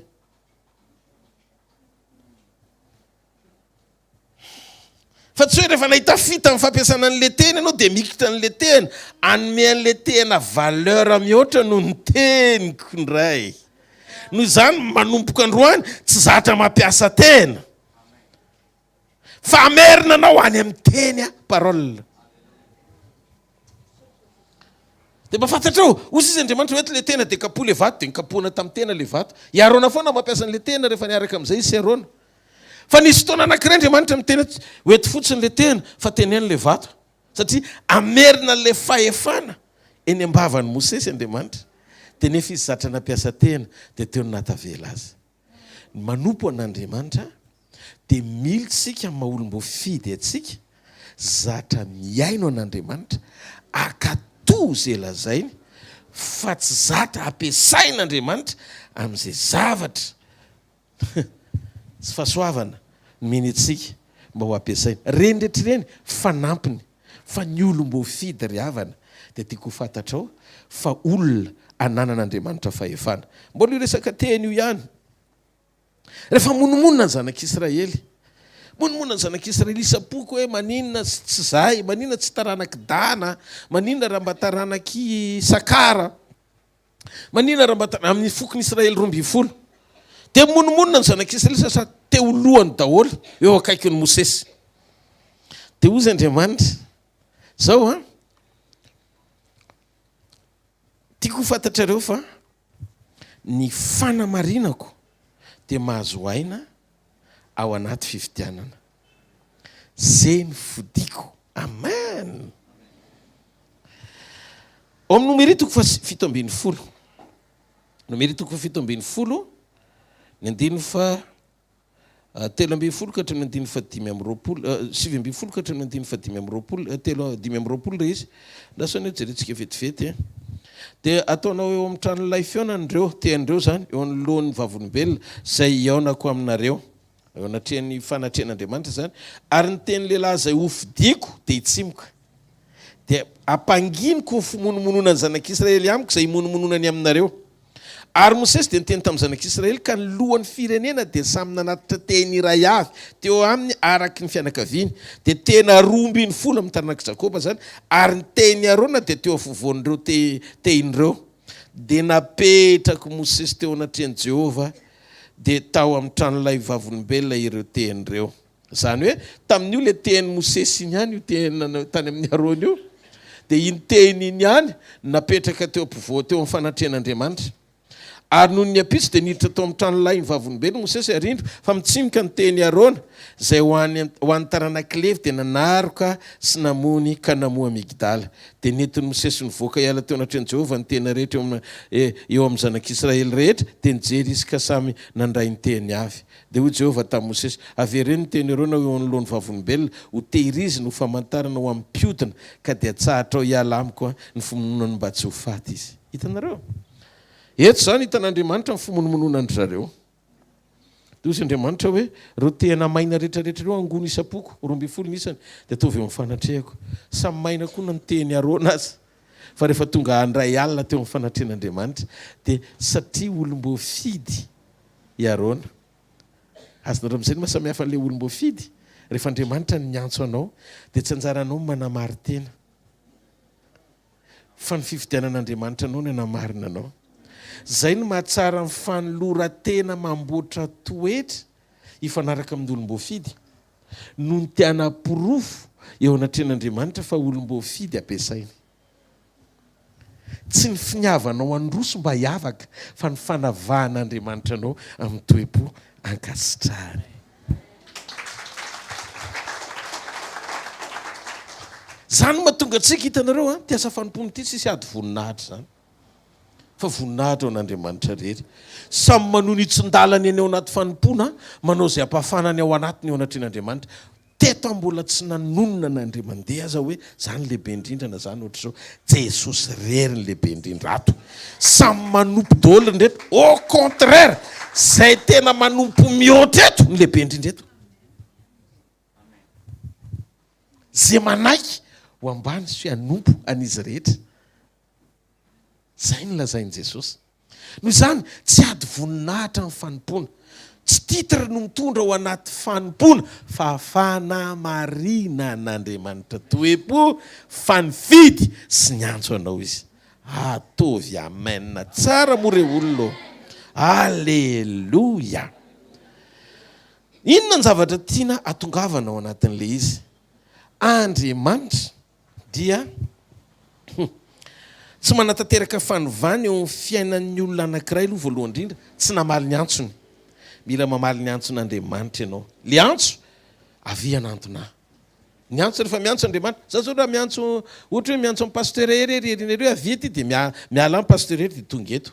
S2: Fa tsy hoe rehefa nahita fy tamin'ny fampiasana an'ilay teny ianao dia mikitra an'ilay teny, hanome an'ilay tena valeur mihoatra noho ny teniko indray. Noho izany, manomboka androany, tsy zatra mampiasa tena. Fa hamerina anao any amin'ny teny aho, parole. Dia mba fantatrao, hoy izy Andriamanitra, hoento ilay tena dia kapohy ilay vato, dia nikapohana tamin'ny tena ilay vato. I Arona foana mampiasa an'ilay tena rehefa niaraka amin'izay izy sy Arona. Fa nisy fotoana anankiray Andriamanitra miteny hoe ho eto fotsiny ilay tena fa teneno ilay vato. Satria hamerina an'ilay fahefana eny am-bavan'i Mosesy Andriamanitra. Dia nefa izy zatra nampiasa tena, dia teo no nahatavela azy. Ny manompo an'Andriamanitra dia mila isika amin'ny maha olom-boafidy antsika, zatra mihaino an'Andriamanitra, hankatò izay lazainy, fa tsy zatra ampiasain'Andriamanitra amin'izay zavatra Tsy fahasoavana nomeny antsika mba ho ampiasaina. Ireny rehetra ireny fanampiny fa ny olom-boafidy ry havana dia tiako ho fantatrao fa olona ananan'Andriamanitra fahefana. Mbola io resaka teny io ihany. Rehefa monomonona ny zanak'Israely, monomonona ny zanak'Israely isam-poko hoe maninona tsy zahay, maninona tsy taranak'i Dana, maninona raha mba taranak'i Sakara. Maninona raha mba amin'ny fokon'i Israely 12? Dia mimonomonona ny zanak'Israely sasa te ho lohany daholo eo akaikin'i Mosesy. Dia hoy izy Andriamanitra, zao an, tiako ho fantatrareo fa ny fanamarinako dia mahazo aina ao anaty fifidianana. Ze ny fodiako. Amen! Ao amin'ny Nomery toko faha 17. Nomery toko faha 17, ny andininy faha 13 ka hatramin'ny andininy faha 25, 19 ka hatramin'ny andininy faha 25, telo, 25 ilay izy. Lasa anie jerentsika vetivety. Dia ataonao eo amin'ny tranolay fihaonana ireo, tehan'ireo izany, eo anoloan'ny vavolombelona, izay hihaonako aminareo. Eo anatrehan'ny fanatrehan'Andriamanitra izany. Ary ny teny lehilahy izay hofidiko dia hitsimoka. Dia hampanginiko ny fimonomononan'ny zanak'Israely amiko izay himonomononany aminareo. Ary Mosesy dia niteny tamin'ny zanak'Israely, ka ny lohan'ny firenena dia samy nanatitra teny iray avy teo aminy araka ny fianakaviany, dia tena 12 amin'ny taranak'i Jakoba izany, ary ny tehin'i Arona dia teo afovoan'ireo tehiny ireo. Dia napetrak'i Mosesy teo anatrehan'i Jehovah, dia tao amin'ny tranolay vavolombelona ireo tehiny ireo. Izany hoe, tamin'io ilay tehin'i Mosesy iny ihany, io tehina tany amin'i Arona io, dia iny tehiny iny ihany no napetraka teo ampovoa, teo amin'ny fanatrehan'Andriamanitra. Ary nony ny ampitso dia niditra tao amin'ny tranolain'ny vavolombelona Mosesy, ary indro, fa mitsimoka ny tehin'i Arona, izay ho any, ho an'ny taranak'i Levy, dia nanaroka sy namony ka namoha Migdala. Dia nentin'i Mosesy nivoaka hiala teo anatrehan'i Jehovah ny tehina rehetra eo amin'ny, eo amin'ny zanak'Israely rehetra, dia nijery izy ka samy nandray ny tehiny avy. Dia hoy Jehovah tamin'i Mosesy, Avereno ny teny Arona ho eo anoloan'ny vavolombelona, hotehirizina ho famantarana ho amin'ny mpiodina, ka dia atsahatrao hiala amiko ny fimonomononany mba tsy ho faty izy. Hitanareo? Eto izany hitan'Andriamanitra ny fimonomononan-dry zareo. Dia hoy Andriamanitra hoe, Ireo tehina maina rehetrarehetra ireo angony isam-poko, 12 ny isany, dia ataovy eo amin'ny fanatrehako. Samy maina koa na ny tehin'i Arona aza. Fa rehefa tonga handray alina teo amin'ny fanatrehan'Andriamanitra, dia satria olom-boafidy i Arona. Azonareo amin'izay ny maha samihafa an'ilay olom-boafidy? Rehefa Andriamanitra no miantso anao, dia tsy anjaranao ny manamarin-tena. Fa ny fifidianan'Andriamanitra anao no hanamarina anao. Izay no mahatsara ny fanoloran-tena mamboatra toetra hifanaraka amin'ny olom-boafidy. Noho ny te hanaporofo eo anatrehan'Andriamanitra fa olom-boafidy ampiasainy. Tsy ny finiavanao handroso mba hiavaka fa ny fanavahan'Andriamanitra anao amin'ny toe-po ankasitrahany. Izany no mahatonga antsika, hitanareo an, ity asa fanompoana ity tsisy ady voninahitra izany. Fa voninahitra ho an'Andriamanitra irery. Samy manohy ny hitsin-dalany eny ao anaty fanompoana, manao izay hampahafana ny ao anatiny eo anatrehan'Andriamanitra. Teto aho mbola tsy nanonona na indray mandeha aza hoe za no lehibe indrindra na za no ohatr'izao. Jesosy irery no lehibe indrindra ato. Samy manompo daholo ny rehetra. Au contraire, zay tena manompo mihoatra eto no lehibe indrindra eto. Zay manaiky ho ambany sy hanompo an'izy rehetra. Izay no lazain'i Jesosy. Noho izany, tsy ady voninahitra ny fanompoana. Tsy titre no mitondra ao anaty fanompoana fa fanamarinan'Andriamanitra toe-po fa nifidy sy niantso anao Izy. Ataovy amen tsara moa re olona ô! Aleloia! Inona ny zavatra tiana atongavana ao anatin'ilay izy? Andriamanitra dia tsy manatanteraka fanovana eo amin'ny fiainan'ny olona anankiray aloha voalohany indrindra, tsy namaly ny antsony. Mila mamaly ny antson'Andriamanitra ianao. Le antso, avia hanantona ahy. Ny antso rehefa miantso Andriamanitra, za zao raha miantso, ohatra hoe miantso an'i Pasteur Hery ery ery ery hoe avia aty dia miala any Pasteur Hery dia tonga eto.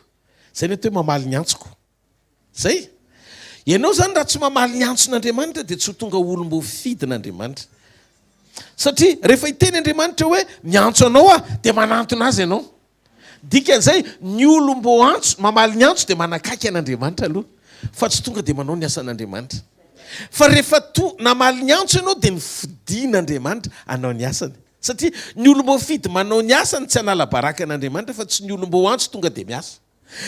S2: Zay ny atao hoe mamaly ny antsoko. Zay. Ianao zany raha tsy mamaly ny antson'Andriamanitra dia tsy ho tonga olom-boafidin'Andriamanitra. Satria rehefa hiteny Andriamanitra hoe miantso anao aho dia manantona azy ianao. Dikan'izay ny olom-boantso, mamaly ny antso dia manakaiky an'Andriamanitra aloha fa tsy tonga dia manao ny asan'Andriamanitra. Fa rehefa to namaly ny antso ianao dia nofidin'Andriamanitra hanao ny asany. Satria ny olom-boafidy manao ny asany tsy hanala baraka an'Andriamanitra fa tsy ny olom-boantso tonga dia miasa.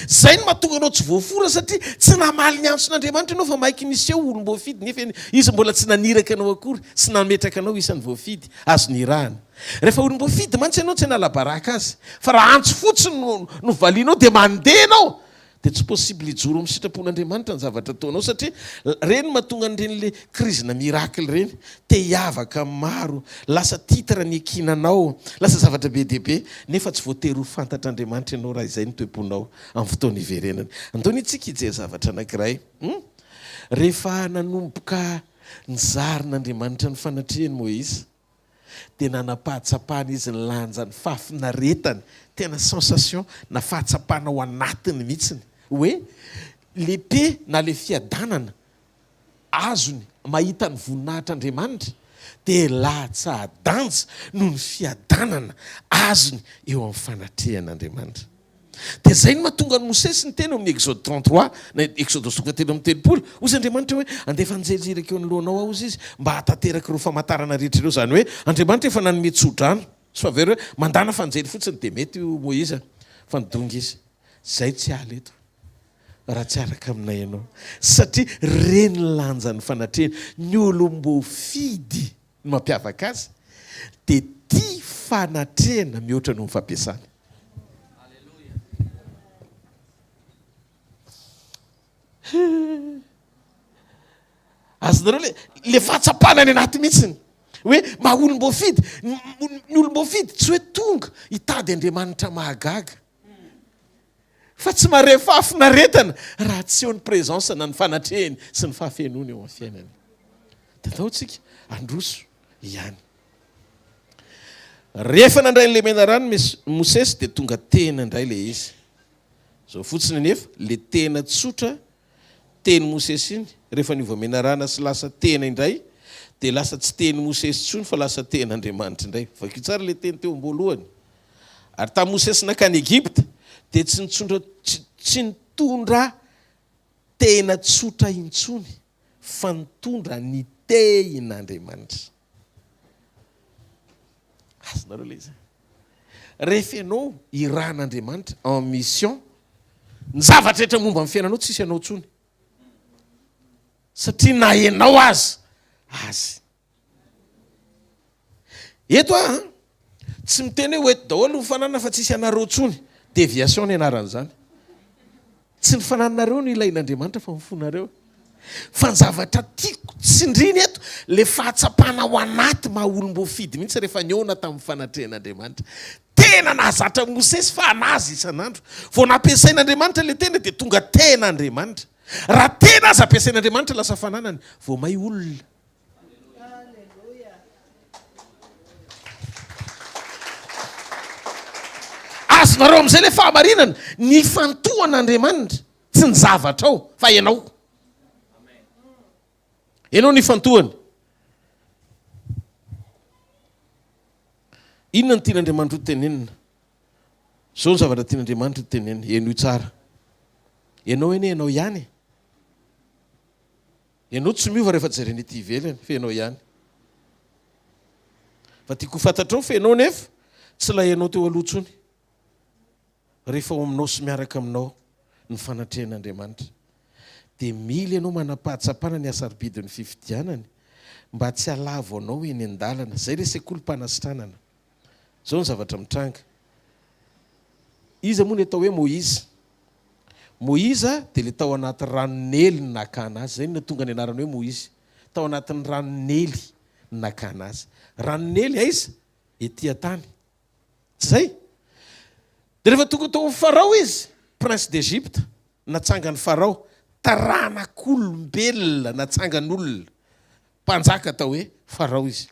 S2: Izay no mahatonga anao tsy voafora satria tsy namaly ny antson'Andriamanitra ianao fa maiky niseho ho olom-boafidy nefa Izy mbola tsy naniraka anao akory sy nametraka anao isan'ny voafidy azo nirahana. Rehefa olom-boafidy mantsy ianao tsy hanala baraka azy fa raha antso fotsiny no no valianao dia mandeha ianao dia tsy possible hijoro amin'ny sitrapon'Andriamanitra ny zavatra ataonao satria ireny mahatonga an'ireny le crise-na miracle ireny te hiavaka amin'ny maro, lasa titre ny ekinanao, lasa zavatra be dia be, nefa tsy voatery ho fantatr'Andriamanitra ianao raha izay no toe-ponao amin'ny fotoana hiverenany. Andao anie tsika hijery zavatra anankiray. Hum? Rehefa nanomboka nizarin'Andriamanitra ny fanatrehany Moizy, dia nanam-pahatsapana izy ny lanjan'ny fahafinaretany, tena sensation na fahatsapana ao anatiny mihitsiny, hoe le paix na le fiadanana azony mahita ny voninahitr'Andriamanitra dia latsa-danja noho ny fiadanana azony eo amin'ny fanatrehan'Andriamanitra. Dia izay no mahatonga an'i Mosesy niteny ao amin'ny Exode 33, na Exodosy toko fahatelo amby telopolo, hozy Andriamanitra hoe, Handefa anjely iraka eo anoloanao Aho, hozy Izy, mba hahatanteraka ireo famantarana rehetra ireo. Izany hoe, Andriamanitra efa nanome tso-drano. Tsy fa very hoe, mandana fa anjely fotsiny dia mety io Moizy a. Fa nidongy izy. Izay tsy hiala eto. raha tsy araka aminay ianao, satria re ny lanjan'ny fanatrehany, ny olom-boafidy no mampiavaka azy, dia tia fanatrehana mihoatra noho ny fampiasana. Azonareo le le fahatsapana any anaty mihitsiny hoe maha olom-boafidy, ny olom-boafidy tsy hoe tonga hitady Andriamanitra mahagaga. Fa tsy mahare fahafinaretana raha tsy eo ny présence na ny fanatrehiny sy ny fahafenoany eo amin'ny fiainany. Dia andao tsika handroso ihany. Rehefa nandray an'ilay menarano Mosesy dia tonga tena indray ilay izy. Izao fotsiny anefa, ilay tena tsotra teny Mosesy iny, rehefa niova menarana sy lasa tena indray, dia lasa tsy teny Mosesy intsony fa lasa ten'Andriamanitra indray. Vakio tsara ilay teny teo am-boalohany. Ary tamin'i Mosesy nankany Egypta, dia tsy nitsondra, tsy nitondra tehina tsotra intsony, fa nitondra ny tehin'Andriamanitra. Azonareo ilay izy? Rehefa ianao irahan'Andriamanitra en mission, ny zavatra rehetra momba ny fiainanao tsisy anao intsony. Satria na ianao aza, azy. Eto aho an, tsy miteny hoe ho eto daholo ny fananana fa tsisy anareo intsony. Déviation ny anaran'izany. Tsy ny fanananareo no ilain'Andriamanitra fa ny fonareo. Fa ny zavatra tiako tsindrina eto, le fahatsapana ao anaty maha olom-boafidy mihitsy rehefa nihaona tamin'ny fanatrehan'Andriamanitra. Tena. tena nahazatra an'i Mosesy fa an'azy isan'andro. Vao nampiasain'Andriamanitra ilay tena dia tonga tena Andriamanitra. Raha tena aza ampiasain'Andriamanitra lasa fananany, vao may olona. Azonareo amin'izay ilay fahamarinana, ny ifantohan'Andriamanitra, tsy ny zavatra ao, fa ianao. Ianao no ifantohany. Inona no tian'Andriamanitra ho tenenina? Izao ny zavatra tian'Andriamanitra ho tenenina, henoy tsara. Ianao anie ianao ihany e. Ianao tsy miova rehefa jerena ety ivelany fa ianao ihany. Fa tiako ho fantatrao fa ianao nefa tsy ilay ianao teo aloha intsony. Rehefa ao aminao sy miaraka aminao ny fanatrehan'Andriamanitra dia mila ianao manam-pahatsapana ny hasarobidin'ny fifidianany mba tsy halavo anao eny an-dalana. Izay ilay sekolim-panasitranana. Izao ny zavatra mitranga. Iza moa ny atao hoe Moiza? Moiza dia ilay tao anaty rano Neily no nakana azy. Izay no nahatonga ny anarany hoe Moizy. Tao anatin'ny rano Neily no nakana azy. Rano Neily aiza? Ety an-tany. Tsy izay? Dia rehefa tonga tao amin'i Farao izy, prince d'Egypte, natsangan'i Farao, taranak'olombelona natsangan'olona, mpanjaka atao hoe Farao izy.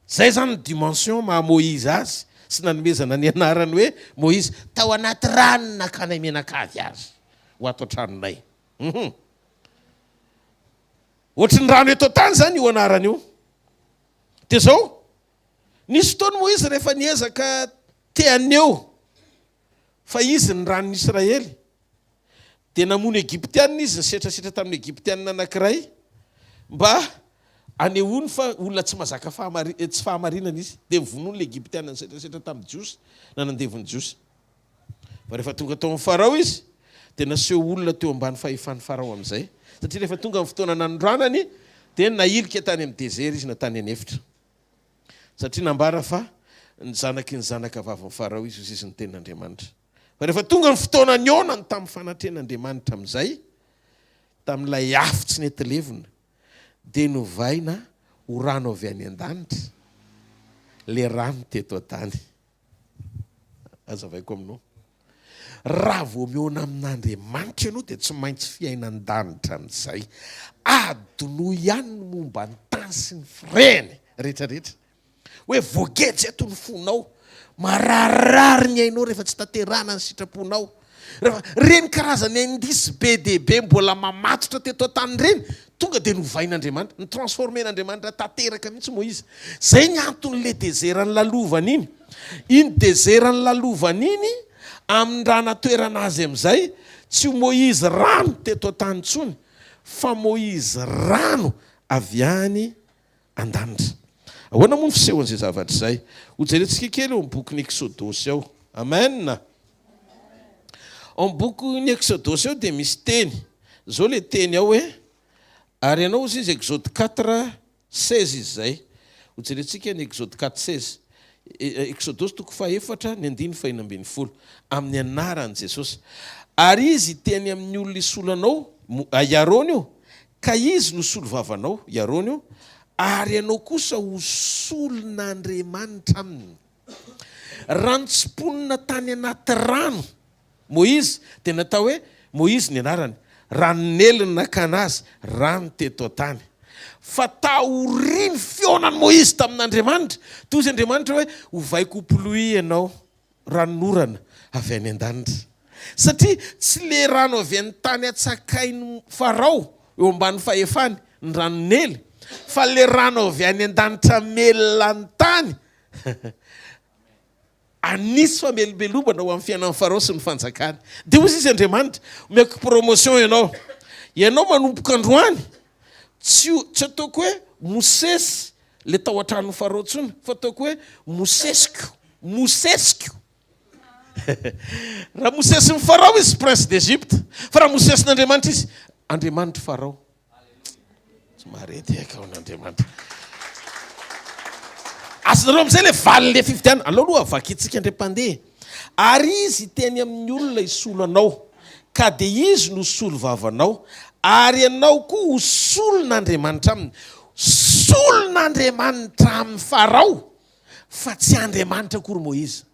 S2: Zay zany ny dimension maha Moïse azy sy nanomezana ny anarany hoe Moïse. Tao anaty rano nakanay mianakavy azy ho ato an-tranonay. Hum. Ohatry ny rano eto an-tany zany io anarany io. Dia zao, nisy fotoana Moïse rehefa niezaka te haneho fa izy ny ranon'ny Israely, Dia namono Egyptiana izy, nisetrasetra tamin'ny Egyptiana anankiray, mba hanehoany fa olona tsy mahazaka tsy fahamarinana izy. Dia novonoiny ilay Egyptiana nisetrasetra tamin'ny Jiosy, nanandevo ny Jiosy. Fa rehefa tonga tao amin'i Farao izy, dia naseho olona teo ambany fahefan'i Farao amin'izay. Satria rehefa tonga ny fotoana nanondranany, dia nahilika tany amin'ny dezera izy na tany an'efitra. Satria nambara fa ny zanaky ny zanakavavin'i Farao izy, hoy izy ny tenin'Andriamanitra. Fa rehefa tonga ny fotoana nihaonany tamin'ny fanatrehan'Andriamanitra amin'izay, tamin'ilay afo tsy nety levona, dia novaina ho rano avy any an-danitra ilay rano teto an-tany. Hazavaiko aminao. Raha vao mihaona amin'Andriamanitra ianao dia tsy maintsy fiainan-danitra amin'izay. Adinoy ihany ny momba ny tany sy ny firehany rehetrarehetra. Hoe voageja eto ny fonao, mararirary ny ainao rehefa tsy tanterahana ny sitraponao. Rehefa ireny karazana indice be dia be mbola mamatotra teto an-tany ireny, tonga dia novain'Andriamanitra, ni-transformer-n'Andriamanitra tanteraka mihitsy Moizy. Izay ny anton'ilay désert nolalovany iny. Iny désert nolalovany iny, amindrana toerana azy amin'izay, tsy ho Moizy rano teto an-tany intsony, fa Moizy rano avy any an-danitra. Ahoana moa ny fisehon'izay zavatra izay? Hojerentsika kely ao amin'ny bokin'ny Eksodosy ao. Amen! Ao amin'ny bokin'ny Eksodosy ao dia misy teny. Izao ilay teny ao hoe, Ary ianao, hozy izy, Exode 4, 16 izy izay. Hojerentsika ny Exode 4, 16. Eksodosy toko fahefatra, ny andininy fahenina ambin'ny folo. Amin'ny anaran'i Jesosy. Ary izy hiteny amin'ny olona hisolo anao, i Arona io, Ka izy no solovavanao, i Arona io, ary ianao kosa ho solon'Andriamanitra aminy. Raha nitsimponina tany anaty rano Moizy, dia natao hoe Moizy ny anarany. Rano Neily no nakana azy, rano teto an-tany. Fa taorian'ny fihaonan'i Moizy tamin'Andriamanitra, toa izy Andriamanitra hoe, Hovaiko ho pluie ianao. Ranonorana avy any an-danitra. Satria tsy le rano avy any tany atsakain'i Farao eo ambany fahefany ny rano Neily, fa le rano avy any an-danitra melona ny tany. Anisy famelombelomana ho amin'ny fiainan'i Farao sy ny fanjakany. Dia hoy izy Andriamanitra, omeko promotion ianao. Ianao manomboka androany, tsy tsy ataoko hoe Mosesy le tao an-tranon'i Farao intsony, fa ataoko hoe Mosesiko. Mosesiko. Raha Mosesin'i Farao izy, prince d'Egypte. Fa raha Mosesin'Andriamanitra izy, Andriamanitr'i Farao. Tsy mahare tehaka ao an'Andriamanitra. Azonareo amin'izay ilay valin'ilay fifidianana. Aleo aloha vakintsika indray mpandeha. Ary izy hiteny amin'ny olona hisolo anao, ka dia izy no solo vavanao, ary ianao koa ho solon'Andriamanitra aminy. Solon'Andriamanitra amin'i Farao. Fa tsy Andriamanitra akory Moiza.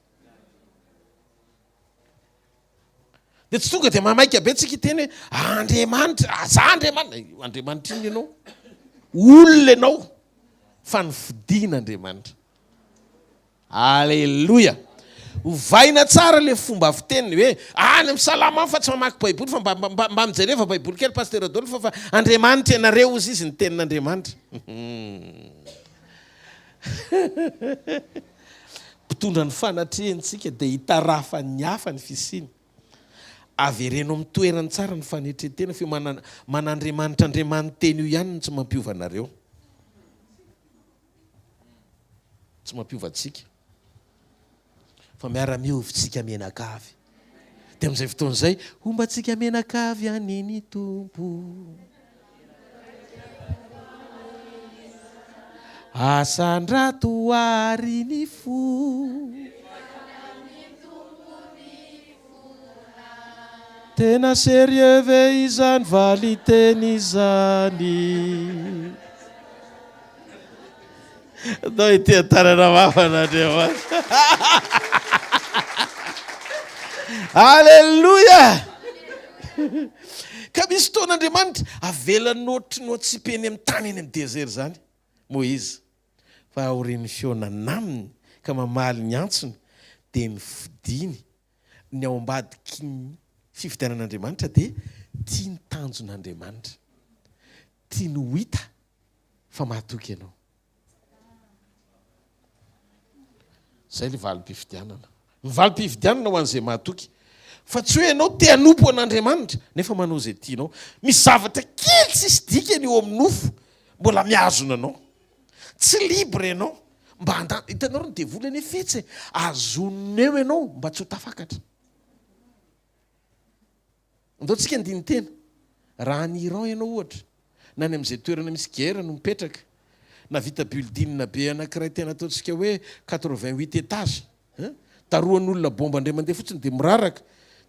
S2: Dia tsy tonga dia mamaika be tsika hiteny hoe Andriamanitra, ah, za Andriamanitra. Andriamanitra inona ianao? Olona ianao fa nofidin'Andriamanitra. Aleloia! Ovaina tsara le fomba fiteny hoe any amin'ny salamo any fa tsy mamaky baiboly fa mba mba mba mijereva baiboly kely Pasteur Adolphe fa Andriamanitra ianareo hozy izy ny tenin'Andriamanitra. Mpitondra ny fanatrehantsika dia hitarafan'ny hafa ny fisiany. Avereno amin'ny toerany tsara ny fanetren-tena fa io man'Andriamanitra Andriamanitena io ihany no tsy mampiova anareo. Tsy mampiova antsika fa miara-miova tsika mianakavy. Dia amin'izay fotoana izay, homba antsika mianakavy anie ny Tompo. Asandrato àry ny fo. Tena sérieux ve izany valiteny izany? Ndao ity an-tanana mafy an'Andriamanitra. Alléluia! Ka misy fotoana Andriamanitra avelany ohatry ny atsipy eny amin'ny tany eny amin'ny désert izany Moïse. Fa aorian'ny fihaonana aminy ka mamaly ny antsony dia ny fidiny ny ao ambadiky ny fifidianan'Andriamanitra dia tia ny tanjon'Andriamanitra. Tiany ho hita fa mahatoky ianao. Izay ilay valim-pifidianana. Ny valim-pifidianana ho an'izay mahatoky. Fa tsy hoe ianao te hanompo an'Andriamanitra nefa manao izay tianao. Misy zavatra kely tsisy dikany eo amin'ny nofo mbola mihazona anao. Tsy libre ianao mba handa, hitanareo ny devoly anie fetsy e, azoniny eo ianao mba tsy ho tafakatra. Andao tsika handini-tena, raha any Iran ianao ohatra, na any amin'izay toerana misy guerre no mipetraka, nahavita building be anankiray tena ataontsika hoe 88 étages, hein, darohan'olona bomba indray mandeha fotsiny dia miraraka,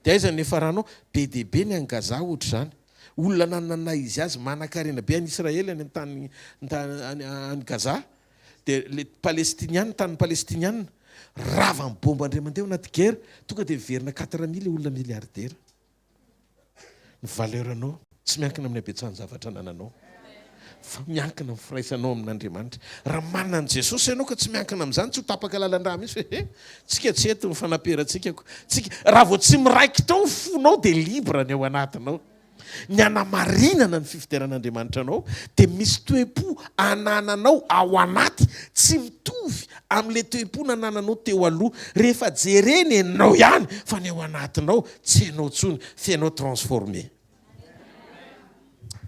S2: dia aiza ny niafaranao? Be dia be ny any Gaza ohatr'izany. Olona nanana ny naha izy azy, manankarena be any Israely any an-tany any any Gaza, dia le Palestiniana, tanin'ny Palestiniana, ravan'ny bomba indray mandeha ao anaty guerre, tonga dia miverina quatre mille olona milliardaire. Ny valeur-nao tsy miankina amin'ny habetsahan-javatra anananao, fa miankina amin'ny firaisanao amin'Andriamanitra. Raha manana an'i Jesosy ianao ka tsy miankina amin'izany, tsy ho tapaka lalan-drà mihitsy hoe he, tsika tsy eto ny fanaperantsika ko. Tsika, raha vao tsy miraikitra ao ny fonao dia libre ny ao anatinao. Ny hanamarinana ny fifidianan'Andriamanitra anao dia misy toe-po anananao ao anaty tsy mitovy amin'ilay toe-po nanananao teo aloha. Rehefa jerena ianao ihany fa ny ao anatinao tsy ianao intsony fa ianao transformé.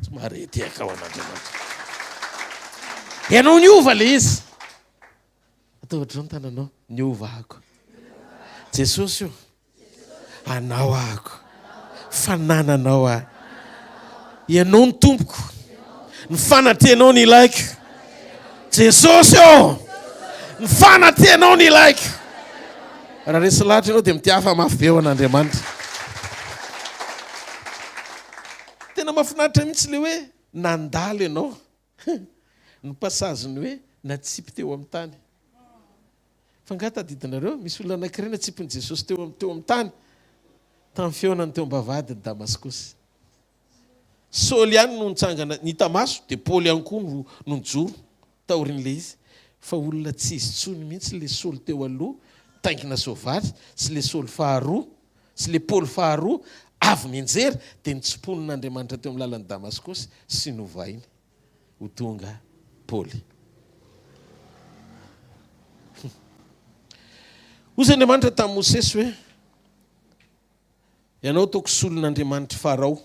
S2: Tsy mahare tehaka ho an'Andriamanitra. Ianao niova ilay izy. Ataovy ohatr'izao ny tananao, niova ako. Jesosy o. Anao ahako, fanananao ahy. Ianao no Tompoko, ny fanatrenao no ilaiko. Jesosy ô, ny fanatrenao no ilaiko. Raha resy lahatra ianao dia mitiafa mafy be ho an'Andriamanitra. Tena mahafinaritra mihitsy ilay hoe nandalo ianao. Ny passage-ny hoe natsipy teo amin'ny tany. Fa angaha tadidinareo, misy olona anankiray natsipin'i Jesosy teo amin'ny teo amin'ny tany, tamin'ny fihaonany teo am-bavahadin'i Damaskosy. Saoly ihany no nitsangana, nita maso, dia Paoly ihany koa no no nijoro taorian'ilay izy. Fa olona tsy izy intsony mihitsy ilay Saoly teo aloha, nitaingina soavaly, sy ilay Saoly faharoa, sy ilay Paoly faharoa, avy nianjera, dia notsimponin'Andriamanitra teo amin'ny lalan'i Damaskosy sy novainy. ho tonga Paoly. Hoy Andriamanitra tamin'i Mosesy hoe, Ianao ataoko solon'Andriamanitr'i Farao.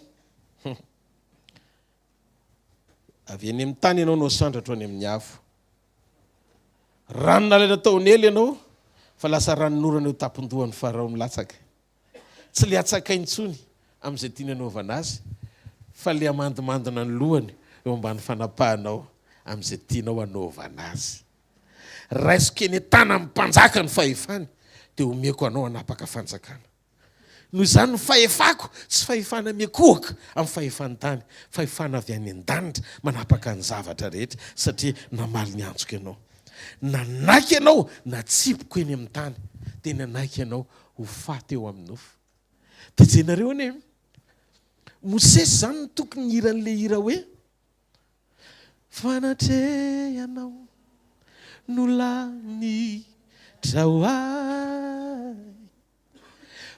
S2: Avy eny amin'ny tany ianao no asandratro any amin'ny avo. Rano nalaina tao Nely ianao, fa lasa ranonorana eo tampon-dohan'i Farao milatsaka. Tsy le hatsakainy intsony amin'izay tiany hanaovana azy fa le hamandimandina ny lohany eo ambany fanapahanao amin'izay tianao hanaovana azy. Raisiko eny an-tanan'ny mpanjaka ny fahefany dia omeko anao hanapaka fanjakana. Noho izany ny fahefako tsy fahefana miankohoka amin'ny fahefan'ny tany, fahefana avy any an-danitra manapaka ny zavatra rehetra satria namaly ny antsoko ianao. Nanaiky ianao natsipiko eny amin'ny tany dia nanaiky ianao ho faty eo amin'ny nofo. Dia jenareo anie, Mosesy izany no tokony hihira an'ilay hira hoe, Fanatrehanao no lanitra ho ahy.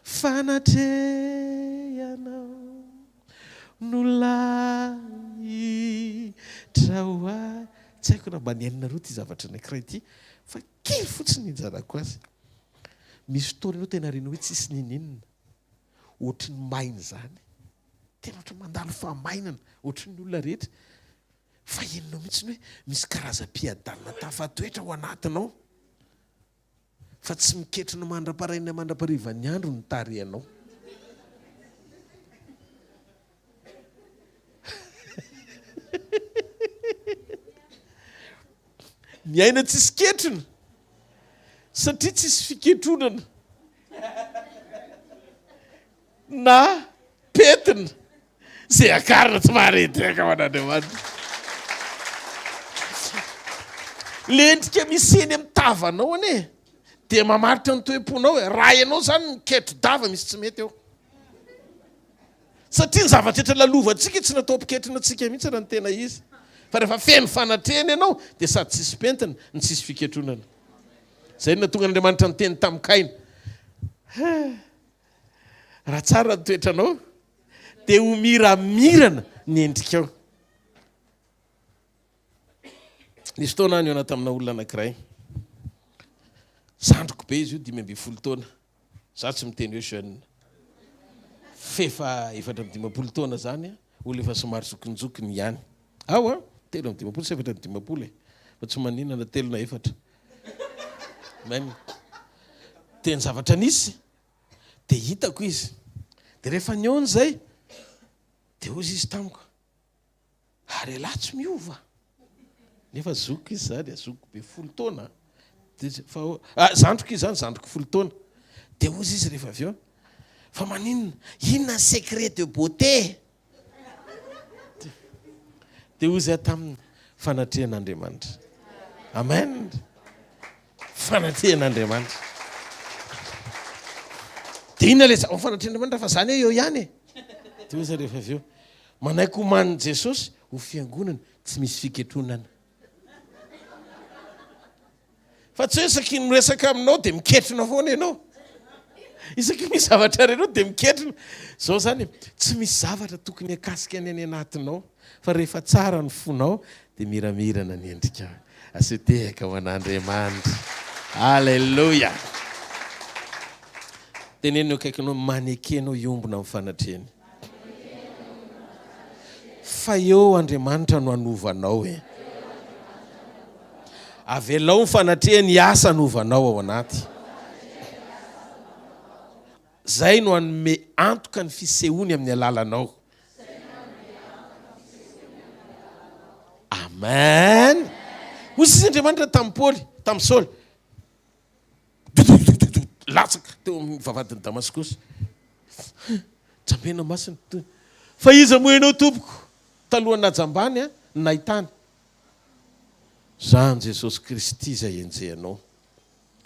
S2: Fanatrehanao no lanitra ho ahy. Tsy haiko na mba nihainonareo ity zavatra anankiray ity fa kely fotsiny ny injarako azy. Misy fotoana ianao tena renao hoe tsisy n'inon'inona. Ohatry ny maina izany. Tena ohatry ny mandalo fahamainana, ohatry ny olona rehetra. Fa henonao mihitsy ny hoe misy karazam-piadanana tafatoetra ao anatinao. Fa tsy miketrona mandra-paraina mandra-parivan'ny andro ny tarehanao. Miaina tsisy ketrona satria tsisy fiketronana. Na pentina izay akarina tsy maharendreka ho an'Andriamanitra. Le endrika misy eny amin'ny tavanao anie dia mamaritra ny toe-ponao e. Raha ianao izany miketro-dava misy tsy mety eo. Satria ny zavatra rehetra lalovantsika tsy natao hampiketrona antsika mihitsy raha ny tena izy. Fa rehefa feno fanatrehana ianao dia sady tsisy pentina no tsisy fiketronana. Izay no nahatonga an'Andriamanitra niteny tamin'i Kaina. Raha tsara ny toetranao dia ho miramirana ny endrikao. Nisy fotoana aho nihaona tamina olona anankiray. Zandriko be izy io, 15 taona. Za tsy miteny hoe jeune. F'efa 54 taona zany, olona efa somary zokinjokiny ihany. Ao an, 53 sy 54 e. Fa tsy maninona na telo na efatra. Amen. Dia ny zavatra nisy Dia hitako izy. Dia rehefa nihaona izay, dia hoy izy tamiko, ary ialahy tsy miova? Nefa zokiko izy izany, zokiko be folo taona. Dia fa ah, zandriko izy izany, zandriko folo taona. Dia hoy izy rehefa avy eo, fa maninona? Inona ny secret de beauté? Dia hoy izahay taminy, Fanatrehan'Andriamanitra. Amen. Fanatrehan'Andriamanitra. Dia inona ilay zava fanatrehan'Andriamanitra fa zany hoe eo ihany e. Dia hoy izahay rehefa avy eo, manaiky homanin'i Jesosy ho fiangonana tsy misy fiketronana. Fa tsy hoe isaky ny miresaka aminao dia miketrona foana ianao. Isaky ny misy zavatra renao dia miketrona. Izao izany e, tsy misy zavatra tokony hakasika ny any anatinao fa rehefa tsara ny fonao dia miramirana ny endrikao. Asio tehaka ho an'Andriamanitra. Aleloia! Teneno eo akaikinao, maneke anao hiombona amin'ny fanatrehany. Fa eo Andriamanitra no hanova anao e. Avelao ny fanatrehany hiasa hanova anao ao anaty. Zay no hanome antoka ny fisehoany amin'ny alalanao. Amen. Hoy sisa Andriamanitra tamin'i Paoly, tamin'i Saoly. Latsaka teo amin'ny vavahadin'i Damaskosy. Jambena masina. Fa iza moa ianao tompoko? Talohan'ny nahajambany no nahitany. Zany Jesosy Kristy izay enjehanao.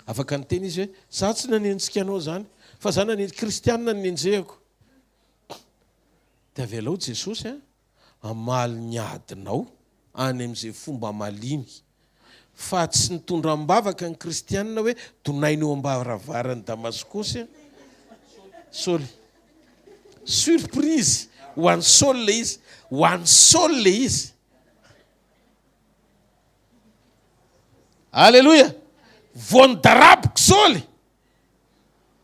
S2: Afaka niteny izy hoe, za tsy nanenjika anao zany, fa za nanenjika, kristianina no nenjehako. Dia avelao Jesosy an, hamaly ny adinao any amin'izay fomba hamaliany. Fa tsy nitondra am-bavaka ny kristianina hoe donaina eo am-baravaran'i Damaskosy an, Saoly. Surprise ho an'i Saoly ilay izy, ho an'i Saoly ilay izy. Aleloia! Vao nidaraboko Saoly,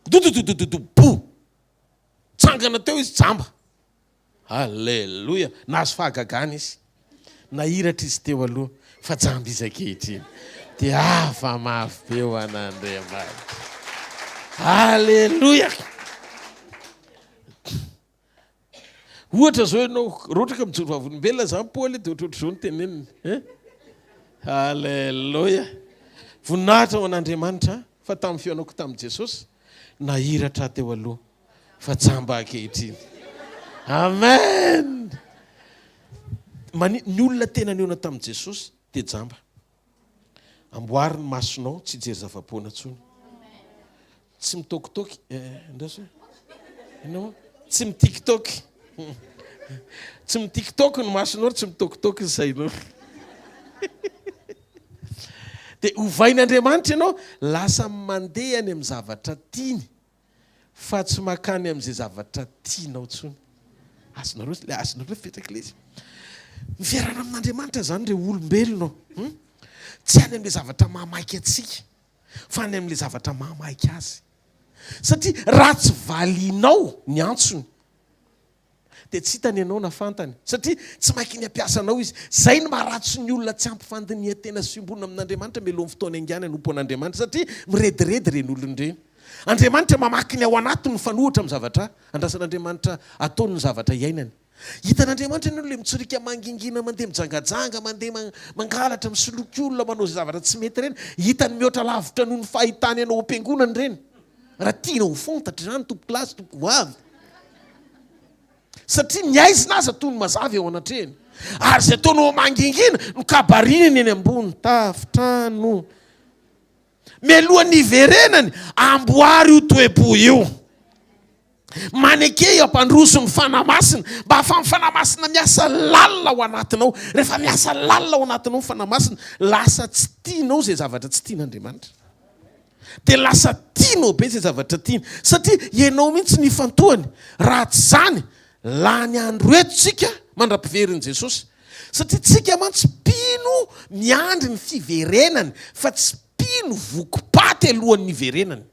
S2: dodododododo, bo! Tsangana teo izy jamba. Aleloia! Nahazo fahagagana izy. Nahiratra izy teo aloha, fa jamba izy ankehitriny. Dia hafa mafy be ho an'Andriamanitra. Aleloia! Ohatra zao ianao, raha ohatra ka mijoro vavolombelona zany Paoly dia ohatrohatr'izao no teneniny. Eh? Alléluia. Voninahitra ho an'Andriamanitra fa tamin'ny fihaonako tamin'i Jesosy, nahiratra aho teo aloha fa jamba ankehitriny. Amen. Mani, ny olona tena nihaona tamin'i Jesosy dia jamba. Amboary ny masonao tsy hijery zava-poana intsony. Tsy mitokitoky, eh, andraso. Ianao tsy mi-tiktok. Tsy mi-tiktok ny masonao ary tsy mitoktok ny sainao. Dia ovain'Andriamanitra ianao, lasa mandeha any amin'ny zavatra tiany fa tsy mankany amin'izay zavatra tianao intsony. Azonareo ilay azonareo fipetraka ilay izy. Ny fiarahana amin'Andriamanitra izany ireo olombelona. Hmm? Tsy any amin'ilay zavatra mahamaika antsika fa any amin'ilay zavatra mahamaika azy. Satria raha tsy valianao ny antsony dia tsy hitany ianao na fantany satria tsy mainky ny hampiasa anao izy. Izay no maharatsy ny olona tsy ampy fandinihan-tena sy fiombonana amin'Andriamanitra mialohan'ny fotoana haingana hanompo an'Andriamanitra satria mirediredy ireny olona ireny. Andriamanitra mamaky ny ao anatiny mifanohitra amin'ny zavatra andrasan'Andriamanitra ataony ny zavatra iainany. Hitan'Andriamanitra anie ilay mitsoriaka mangingina mandeha mijangajanga, mandeha mangalatra, misoloky olona, manao izay zavatra tsy mety ireny. Hitany mihoatra lavitra noho ny fahitany anao ao am-piangonana ireny. Raha tiana ho fantatra izany tompokolahy sy tompokovavy. Satria ny aizina aza toy ny mazava eo anatrehany. Ary izay ataonao mangingina no kabarininy eny ambony tafontrano. Mialohan'ny hiverenany, amboary io toe-po io. Maneke hampandroso ny Fanahy Masina, mba hahafahan'ny Fanahy Masina miasa lalina ao anatinao. Rehefa miasa lalina ao anatinao ny Fanahy Masina, lasa tsy tianao izay zavatra tsy tian'Andriamanitra. Dia lasa tianao be izay zavatra tiany. Satria ianao mihitsy no ifantohany. Raha tsy izany, lany andro eto tsika mandra-piverin'i Jesosy. Satria tsika mantsy mpino miandry ny fiverenany fa tsy mpino voky paty alohan'ny hiverenany.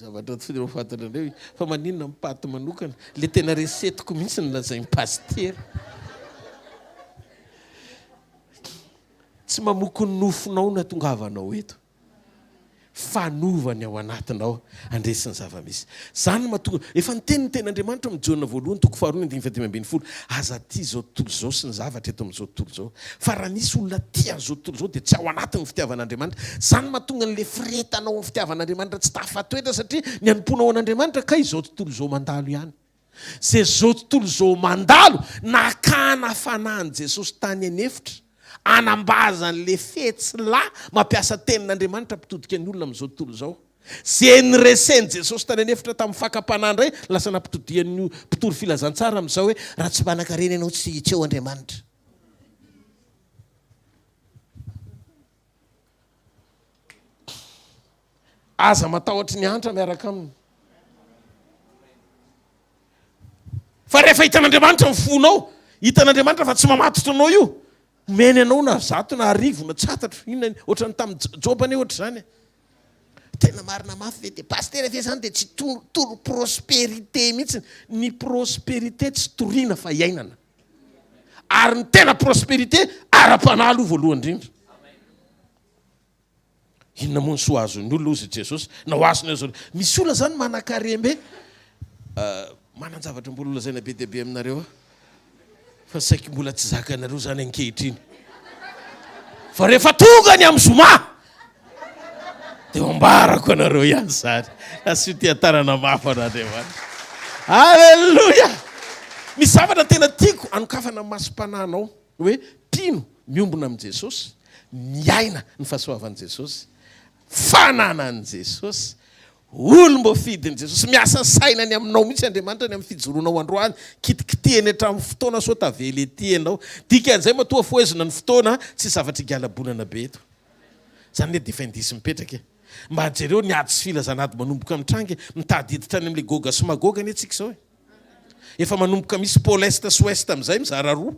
S2: Zavatra tsy dia fantatrareo fa maninona ny paty manokana? Le tena recette-ko mihitsy no lazain'i Pasitera. Tsy mamoky ny nofonao no atongavanao eto. Fanova ny ao anatinao handresy ny zava-misy. Izany no mahatonga, efa niteny ny tenin'Andriamanitra ao amin'ny Jaona voalohany toko faharoa ny andininy fahadimy ambin'ny folo, Aza tia izao tontolo izao sy ny zavatra eto amin'izao tontolo izao. Fa raha misy olona tia an'izao tontolo izao dia tsy ao anatiny ny fitiavan'Andriamanitra. Izany no mahatonga an'ilay firehetanao amin'ny fitiavan'Andriamanitra tsy tafatoetra satria ny hanompoanao an'Andriamanitra kay izao tontolo izao mandalo ihany. Izay izao tontolo izao mandalo, nakana fanahy an'i Jesosy tany an'efitra, anambazan'ilay fetsy lahy mampiasa tenin'Andriamanitra mpitodika ny olona amin'izao tontolo izao. Izay noresen'i Jesosy tany an'efitra tamin'ny fakam-panahy indray, lasa nampitodian'ny mpitory filazantsara amin'izao hoe, raha tsy manan-karena ianao tsy tsy eo Andriamanitra. Aza matahotra ny antra miaraka aminy. Fa rehefa hitan'Andriamanitra ny fonao, hitan'Andriamanitra fa tsy mamatotra anao io, omeny anao na zato na arivo na tsy fantatro inona, ohatran'ny tamin'i Joba anie ohatr'izany e. Tena marina mafy ve dia pasitera ve zany dia tsy tory prospérité mihitsy? Ny prospérité tsy toriana fa iainana. Ary ny tena prospérité ara-panahy aloha voalohany indrindra. Inona moa ny soa azon'ny olona hozy i Jesosy? Na ho azony azo. Misy olona zany manan-karem-be. Manan-javatra mbola holazaina be dia be aminareo aho. Fa saiky mbola tsy zakanareo zany ankehitriny. Fa rehefa tonga ny amin'ny zoma dia ho ambarako anareo ihany izany. Asio tia tanana mafy an'Andriamanitra. Alléluia! Misy zavatra tena tiako hanokafana ny masom-panahinao hoe mpino miombona amin'i Jesosy, miaina ny fahasoavan'i Jesosy, fananan'i Jesosy, olom-boafidin'i Jesosy, miasa saina ny aminao mihitsy Andriamanitra ny amin'ny fijoroanao androany, kitikitihiny hatramin'ny fotoana sao tavela ety ianao. Dikan'izay matoa fohezina ny fotoana, tsy zavatra igalabonana be eto. Izany anie dia efa indisy mipetraka e. Mba jereo ny ady sy filazan'ady manomboka mitranga e. Mitady hiditra any amin'ilay Goga sy Magoga anie tsika izao e. Efa manomboka misy pôle est sy ouest amin'izay mizara roa.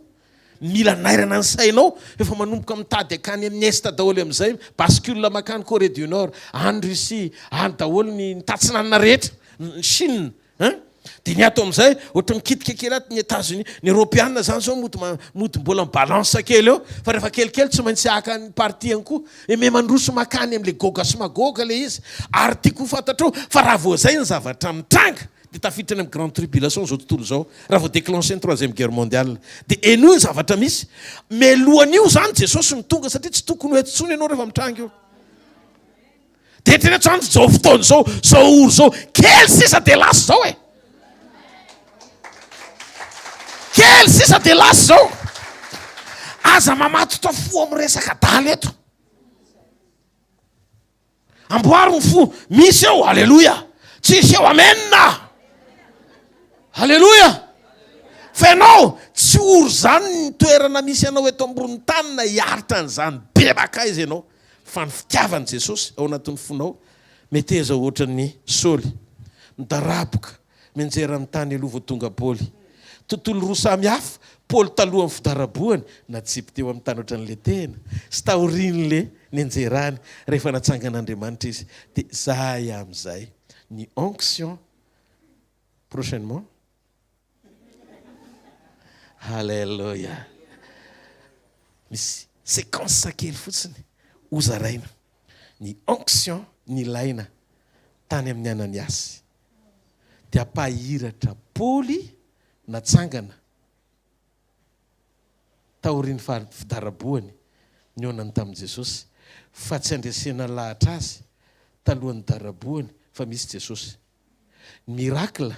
S2: Mila anairana ny sainao, efa manomboka mitady hankany amin'ny est daholo amin'izay, bascule mankany Corée du Nord, any Russie, any daholo ny tatsinanana rehetra, ny Chine, hein? Dia ny ato amin'izay, ohatra mikitika kely ato ny Etats-Unis, ny Eoropeana izany izao mody mody mbola mi-balance kely eo, fa rehefa kelikely tsy maintsy haka ny partie any koa. E me mandroso mankany amin'ilay Goga sy Magoga ilay izy. Ary tiako ho fantatrao fa raha vao izay ny zavatra mitranga, Dia tafiditra any amin'ny grande tribulation izao tontolo izao, raha vao déclencher ny troisième guerre mondiale. Dia henoy ny zavatra misy. Mialohan'io izany Jesosy no tonga satria tsy tokony ho eto intsony ianao rehefa mitranga io. Dia eritrereto izany izao fotoana izao, izao ora izao, kely sisa dia lasa izao e. Kely sisa dia lasa izao. Aza mamatotra fo amin'ny resaka adala eto. Amboaro ny fo. Misy eo. Aleloia. Tsisy eo. Amena. Aleloia. Fa ianao, tsy ory izany ny toerana misy anao eto ambonin'ny tany na hiaritra an'izany be makaiza ianao. Fa ny fitiavan'i Jesosy ao anatin'ny fonao, meteza ohatran'ny Saoly, midaraboka, mianjera amin'ny tany aloha vao tonga Paoly. Tontolo roa samy hafa, Paoly talohan'ny fidarabohany, natsipy teo amin'ny tany ohatran'ilay tehina, sy taorian'ilay nianjerany, rehefa natsangan'Andriamanitra izy. Dia zay amin'izay ny onction prochainement. Haleloia. Misy séquence kely fotsiny hozaraina. Ny onction nilaina tany amin'i Ananiasy dia ampahiratra Paoly natsangana taorian'ny fidarabohany nihaonany tamin'i Jesosy fa tsy andresena lahatra azy talohan'ny darabohany fa misy Jesosy. Ny miracle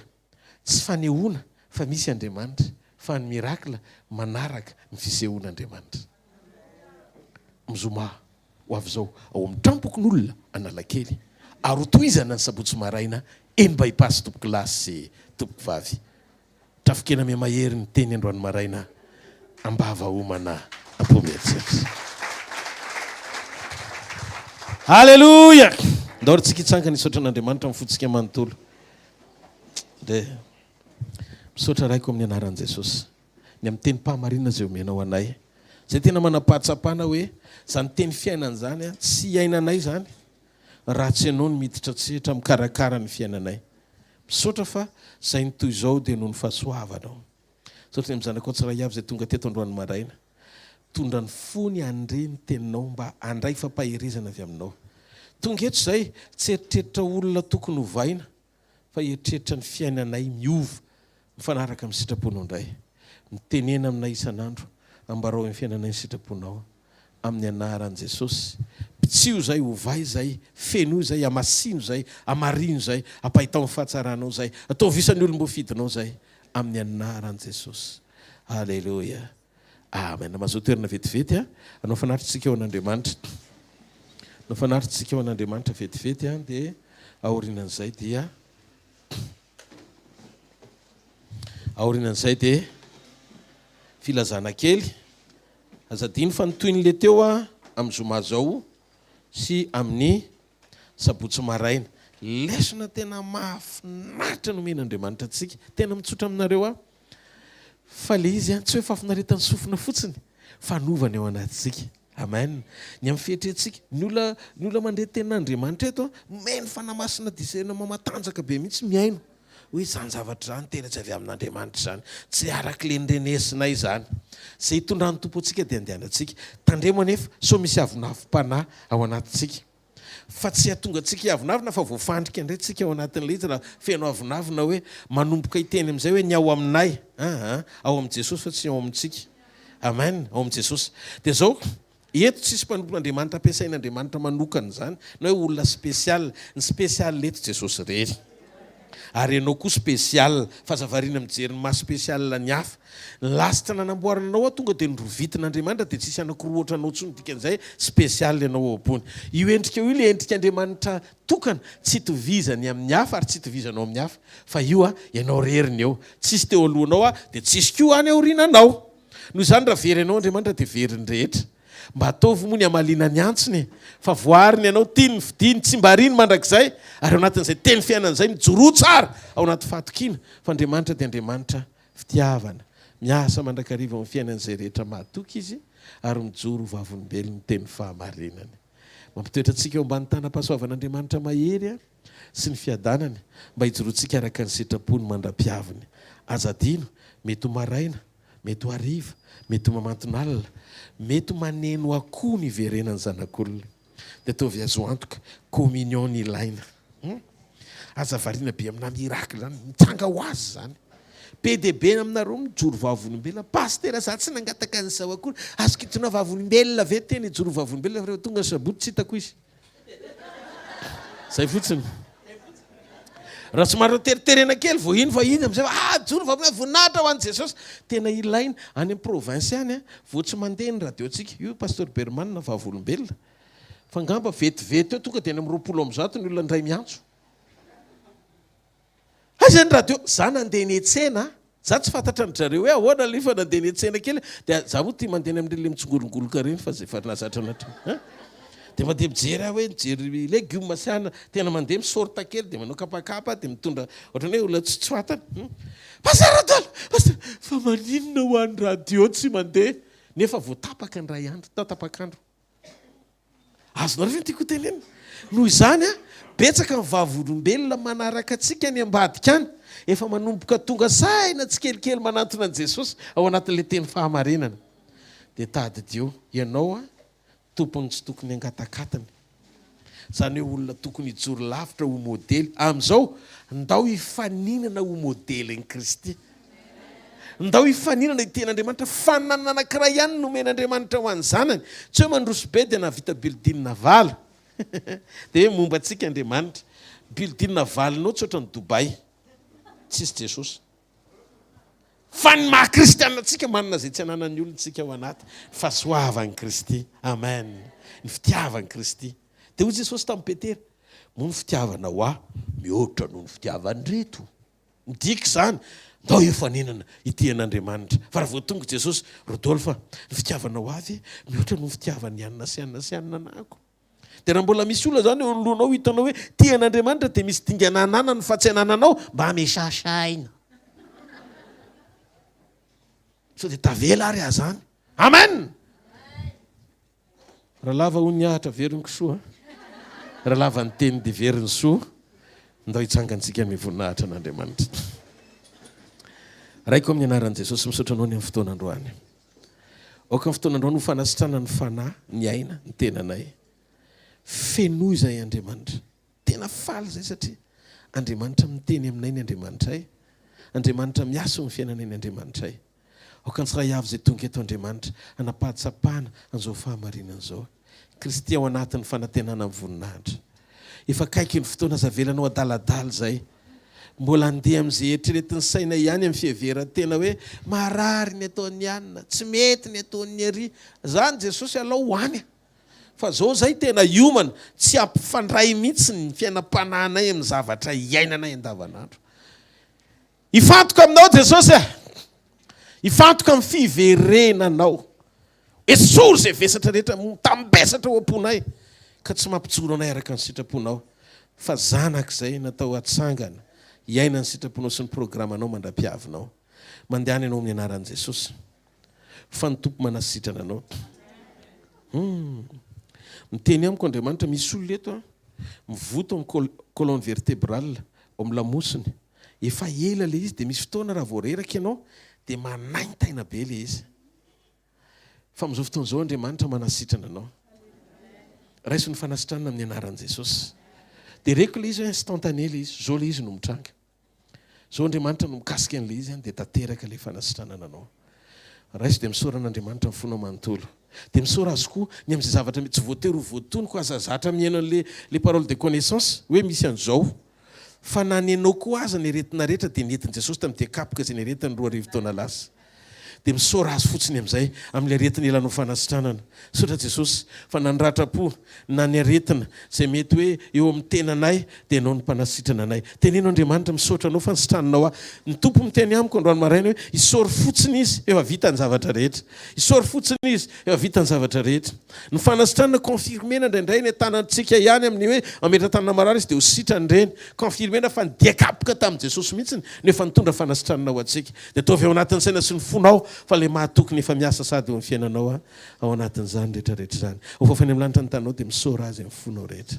S2: tsy fanehoana fa misy Andriamanitra fa ny miracle manaraka ny fisehoan'Andriamanitra. Amin'ny zoma ho avy izao ao amin'ny Tranompokonolona Analakely ary ho tohizana ny sabotsy maraina eny By-pass tompokolahy sy tompokovavy. Trafon-kena mihamahery ny teny androany maraina ambava homana am-po mieritreritra. Aleloia! Ndao ry tsika hitsangana hisaotra an'Andriamanitra amin'ny fontsika manontolo. Dia misaotra Raiko amin'ny anaran'i Jesosy ny amin'ny tenim-pahamarinana izay omenao anay. Izay tena manam-pahatsapana hoe izany teny fiainana izany tsy iainanay izany raha tsy ianao no miditra an-tsehatra mikarakara ny fiainanay. Misaotra fa zay ny toy izao dia noho ny fahasoavanao. Misaotra ny amin'ny zanakao tsiray avy izay tonga teto androany maraina. Mitondra ny fony handre ny teninao mba handray fampaherezana avy aminao. Tonga eto izay tsy eritreritra olona tokony hovaina fa eritreritra ny fiainanay miova mifanaraka amin'ny sitraponao indray. Mitenena aminay isan'andro, ambarao eo amin'ny fiainanay ny sitraponao. Amin'ny anaran'i Jesosy. Pitsiho izay, ovay izay, fenoy izay, hamasino izay, hamarino izay, ampahitao ny fahatsaranao izay, ataovy isan'ny olom-boafidinao izay, amin'ny anaran'i Jesosy. Aleloia. Amen. Mazoa toerana vetivety a. Hanao fanatitsika ho an'Andriamanitra. Hanao fanatitsika ho an'Andriamanitra vetivety a, dia aorianan'izay dia aorianan'izay dia filazana kely. Aza adino fa ny tohin'le teo amin'ny zoma zao sy amin'ny sabotsy maraina. Lesona tena mahafinaritra nomen'Andriamanitra antsika. Tena mitsotra aminareo aho fa le izy tsy hoe fahafinaretan'ny sofina fotsiny fa anovany ao anatintsika. Amen. Ny amin'ny fihetrentsika. Ny olona ny olona mandre tenin'Andriamanitra eto, omeny Fanahy Masina discernement matanjaka be mihitsy mihaino. Hoe izany zavatra izany tena tsy avy amin'Andriamanitra izany, tsy araka ilay norenesinay izany. Izay itondran'ny Tompo antsika dia andehanantsika. Tandremo anefa sao misy avonavom-panahy ao anatintsika. Fa tsy hahatonga antsika hiavonavona fa voafandrika indray tsika ao anatin'ilay izy raha feno avonavona hoe manomboka hiteny amin'izay hoe ny ao aminay, aa, ao amin'i Jesosy fa tsy ao amintsika. Amen, ao amin'i Jesosy. Dia izao, Eto tsisy mpanompon'Andriamanitra ampiasain'Andriamanitra manokana izany, na hoe olona spécial. Ny spécial eto Jesosy irery. Ary ianao koa spécial, fa aza variana mijery ny maha spécial ny hafa. Ny lasitra nanamboarana anao tonga dia norovitin'Andriamanitra dia tsisy anakiroa ohatranao intsony, dikan'izay spécial ianao ao am-pony. Io endrika io ilay endrik'Andriamanitra tokana, tsy itovizany amin'ny hafa ary tsy itovizanao amin'ny hafa, fa io ianao irery ny eo. Tsisy teo alohanao dia tsisy koa any aoriananao. Noho izany raha very anao Andriamanitra dia very ny rehetra. Mba ataovy moa ny hamaliana ny antsony e! Fa voariny ianao, tiany, fidiny, tsy mba ariany mandrakizay, ary ao anatin'izay teny fiainana izay mijoroa tsara ao anaty fahatokiana fa Andriamanitra dia Andriamanitra fitiavana. Miasa mandrakariva ao amin'ny fiainan'izay rehetra mahatoky Izy ary mijoro ho vavolombelon'ny teny fahamarinany. Mampitoetra antsika eo ambany tanam-pahasoavan'Andriamanitra mahery sy ny fiadanany mba hijoroantsika araka ny sitrapony mandra-piaviny. Aza adino, mety ho maraina, Mety ho hariva, mety ho mamanton'alina, mety ho maneno akoho ny hiverenan'ny zanak'olona. Dia ataovy azo antoka, communion ny ilaina. Hum? Aza variana be amina miracle zany, mitranga ho azy zany. Be dia be aminareo mijoro vavolombelona, Pasitera za tsy nangataka an'izao akory, azoko ijoroana vavolombelona ve? Tena ijoro vavolombelona fa rehefa tonga ny sabotsy tsy hitako izy. Zay fotsiny. Raha somary noteriterena kely vao iny fa iny amin'izay fa ah joro va voninahitra ho an'i Jesosy. Tena ilaina any amin'ny province any vao tsy mandeha ny radio-ntsika. Io Pasteur Berman vavolombelona. Fa angamba vetivety eo tonga dia any amin'ny 120 ny olona indray miantso. Aiza ny radio? Za nandeha niantsena a! Za tsy fantatra an-dry zareo hoe ahoana aloha fa nandeha niantsena kely dia za moa tia mandeha any amin'ireny le mitsingolongoloka ireny fa zay efa nahazatra anah hatrany an! Dia mandeha mijery aho hoe mijery legioma sy anana, tena mandeha mi-sorta kely dia manao kapakapa dia mitondra ohatran'ny hoe olona tsy tsy fantany. Hum! Pasteur Radolo! Pasteur! Fa maninona hoa ny radio tsy mandeha nefa vao tapaka ny iray andro, tapak'andro. Azonareo ve ny tiako hotenenina? Noho izany, betsaka ny vavolombelona manaraka antsika any ambadika any, efa manomboka tonga saina tsikelikely manantona an'i Jesosy ao anatin'ilay teny fahamarinana. Dia tadidio, ianao tompony tsy tokony hangatakatiny. Izany hoe olona tokony hijoro lavitra ho modely. Amin'izao, ndao hifaninana ho modelin'i Kristy. Ndao hifaninana hiteny Andriamanitra fananana anankiray ihany nomen'Andriamanitra ho an'ny zanany. Tsy hoe mandroso be dia nahavita building valo. Dia hoe momba antsika Andriamanitra. Building valonao tsy ohatran'i Dubaï. Tsisy Jesosy. Fa ny maha kristianina antsika manana izay tsy ananan'ny olona tsika ao anaty. Ny fahasoavan'i Kristy. Amen. Ny fitiavan'i Kristy. Dia hoy Jesosy tamin'i Petera, moa ny fitiavanao ahy mihoatra noho ny fitiavan'ireto? Midika izany, ndao hifaninana hitia an'Andriamanitra. Fa raha vao tonga i Jesosy, Rodolphe, ny fitiavanao ahy ve mihoatra noho ny fitiavan'i anona sy anona sy anona anahako? Dia raha mbola misy olona izany eo anoloanao hitanao hoe tia an'Andriamanitra dia misy dingana ananany fa tsy anananao, mba misasaina. Sao dia tavela ary aza any. Amen! Raha lava hono ny ahitra very ny kisoa, raha lava ny teny dia very ny soa, ndao hitsangantsika hanome voninahitra an'Andriamanitra. Raiko amin'ny anaran'i Jesosy misaotra anao ny amin'ny fotoana androany. Aoka ny fotoana androany ho fanasitrana ny fanahy, ny aina, ny tenanay. Fenoy izahay Andriamanitra. Tena faly izay satria Andriamanitra miteny aminay ny Andriamanitray. Andriamanitra miasa eo amin'ny fiainanay ny Andriamanitray. Aoka ny tsiray avy izay tonga eto Andriamanitra hanam-pahatsapana an'izao fahamarinana izao. Kristy ao anatin'ny fanantenana ny voninahitra. Efa akaiky ny fotoana, aza avelanao adaladala izay. Mbola handeha amin'izay eritreretin'ny saina ihany amin'ny fiheveran-tena hoe marary ny ataon'ny anona, tsy mety ny ataon'ny ary. Izany Jesosy alao ho any. Fa izao izay tena hiomana, tsy hampifandray mihitsy ny fiainam-panahinay amin'ny zavatra iainanay andavanandro. Hifantoka aminao Jesosy a! Hifantoka amin'ny fiverenanao. Esory izay vesatra rehetra mitambesatra ao am-ponay ka tsy mampijoro anay araka ny sitraponao. Fa zanak'izay natao hatsangana hiaina ny sitraponao sy ny programanao mandra-piavinao. Mandehana ianao amin'ny anaran'i Jesosy. Fa ny Tompo manasitrana anao. Hum. Miteny amiko Andriamanitra, misy olona eto a, mivoto amin'ny colonne vertébrale, ao amin'ny lamosiny. Efa ela le izy dia misy fotoana raha vao reraka ianao dia manaintaina be le izy. Fa amin'izao fotoana izao Andriamanitra manasitrana anao. Raiso ny fanasitranana amin'ny anaran'i Jesosy. Dia reko le izy hoe instantané le izy, zao le izy no mitranga. Zao Andriamanitra no mikasika an'le izy dia tanteraka le fanasitranana anao. Raiso dia misaora an'Andriamanitra amin'ny fonao manontolo. Dia misaora Azy koa ny amin'izay zavatra tsy voatery ho voatonoko aza zatra mihaino an'le le parole de connaissance hoe misy an'izao. Fa na nenao koa aza ny aretina rehetra dia nentin'i Jesosy tamin'ny dia kapoka izay niaretany 2000 taona lasa. Dia misaora Azy fotsiny amin'izay amin'ilay aretina ilanao fanasitranana. Misaotra Jesosy fa na ny ratram-po na ny aretina izay mety hoe eo amin'ny tenanay dia Ianao no mpanasitrana anay. Teneno Andriamanitra misaotra Anao fa nisitraninao ahy. Ny Tompo miteny amiko androany maraina hoe isaory fotsiny Izy efa vita ny zavatra rehetra. Isaory fotsiny Izy efa vita ny zavatra rehetra. Ny fanasitranana confirmena indraindray ny tanantsika ihany amin'ny hoe mametra-tanana marary izy dia ho sitrany ireny. Confirmena fa ny dia kapoka tamin'i Jesosy mihitsy no efa nitondra fanasitranana ho antsika. Dia ataovy ao anatin'ny saina sy ny fonao fa ilay mahatoky ny efa miasa sady eo amin'ny fiainanao ao anatin'izany rehetra rehetra izany. Ho fafany amin'ny lanitra ny taninao dia misaora Azy amin'ny fonao rehetra.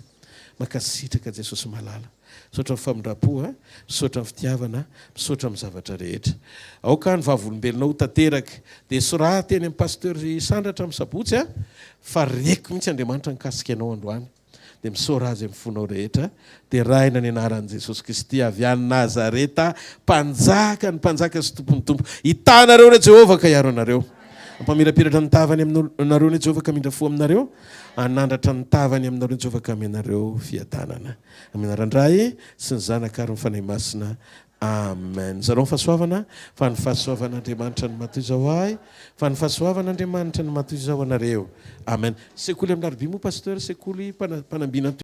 S2: Mankasitraka Jesosy malala. Misaotra amin'ny famindram-po a, misaotra amin'ny fitiavana, misaotra amin'ny zavatra rehetra. Aoka ny vavolombelonao ho tanteraka. Dia soraty eny amin'ny Pasteur Sandratra amin'ny sabotsy a, fa reko mihitsy Andriamanitra nikasika anao androany. Dia misaora Azy amin'ny fonao rehetra. Deraina ny anaran'i Jesosy Kristy avy any Nazareta, Mpanjaka ny mpanjaka sy Tompon'ny tompo. Hitanareo anie Jehovah ka hiaro anareo. Hampamirapiratra ny tavany aminareo anie Jehovah ka hamindra fo aminareo. Hanandratra ny tavany aminareo Jehovah ka hamea anareo fiadanana. Amin'ny anaran-dRay sy ny Zanaka ary ny Fanahy Masina. Amen. Zarao ny fahasoavana, fa ny fahasoavan'Andriamanitra no matoy izao ahy, fa ny fahasoavan'Andriamanitra no matoy izao anareo. Amen. Sekoly amin'ny alarobia moa Pasteur, sekoly mpanambina.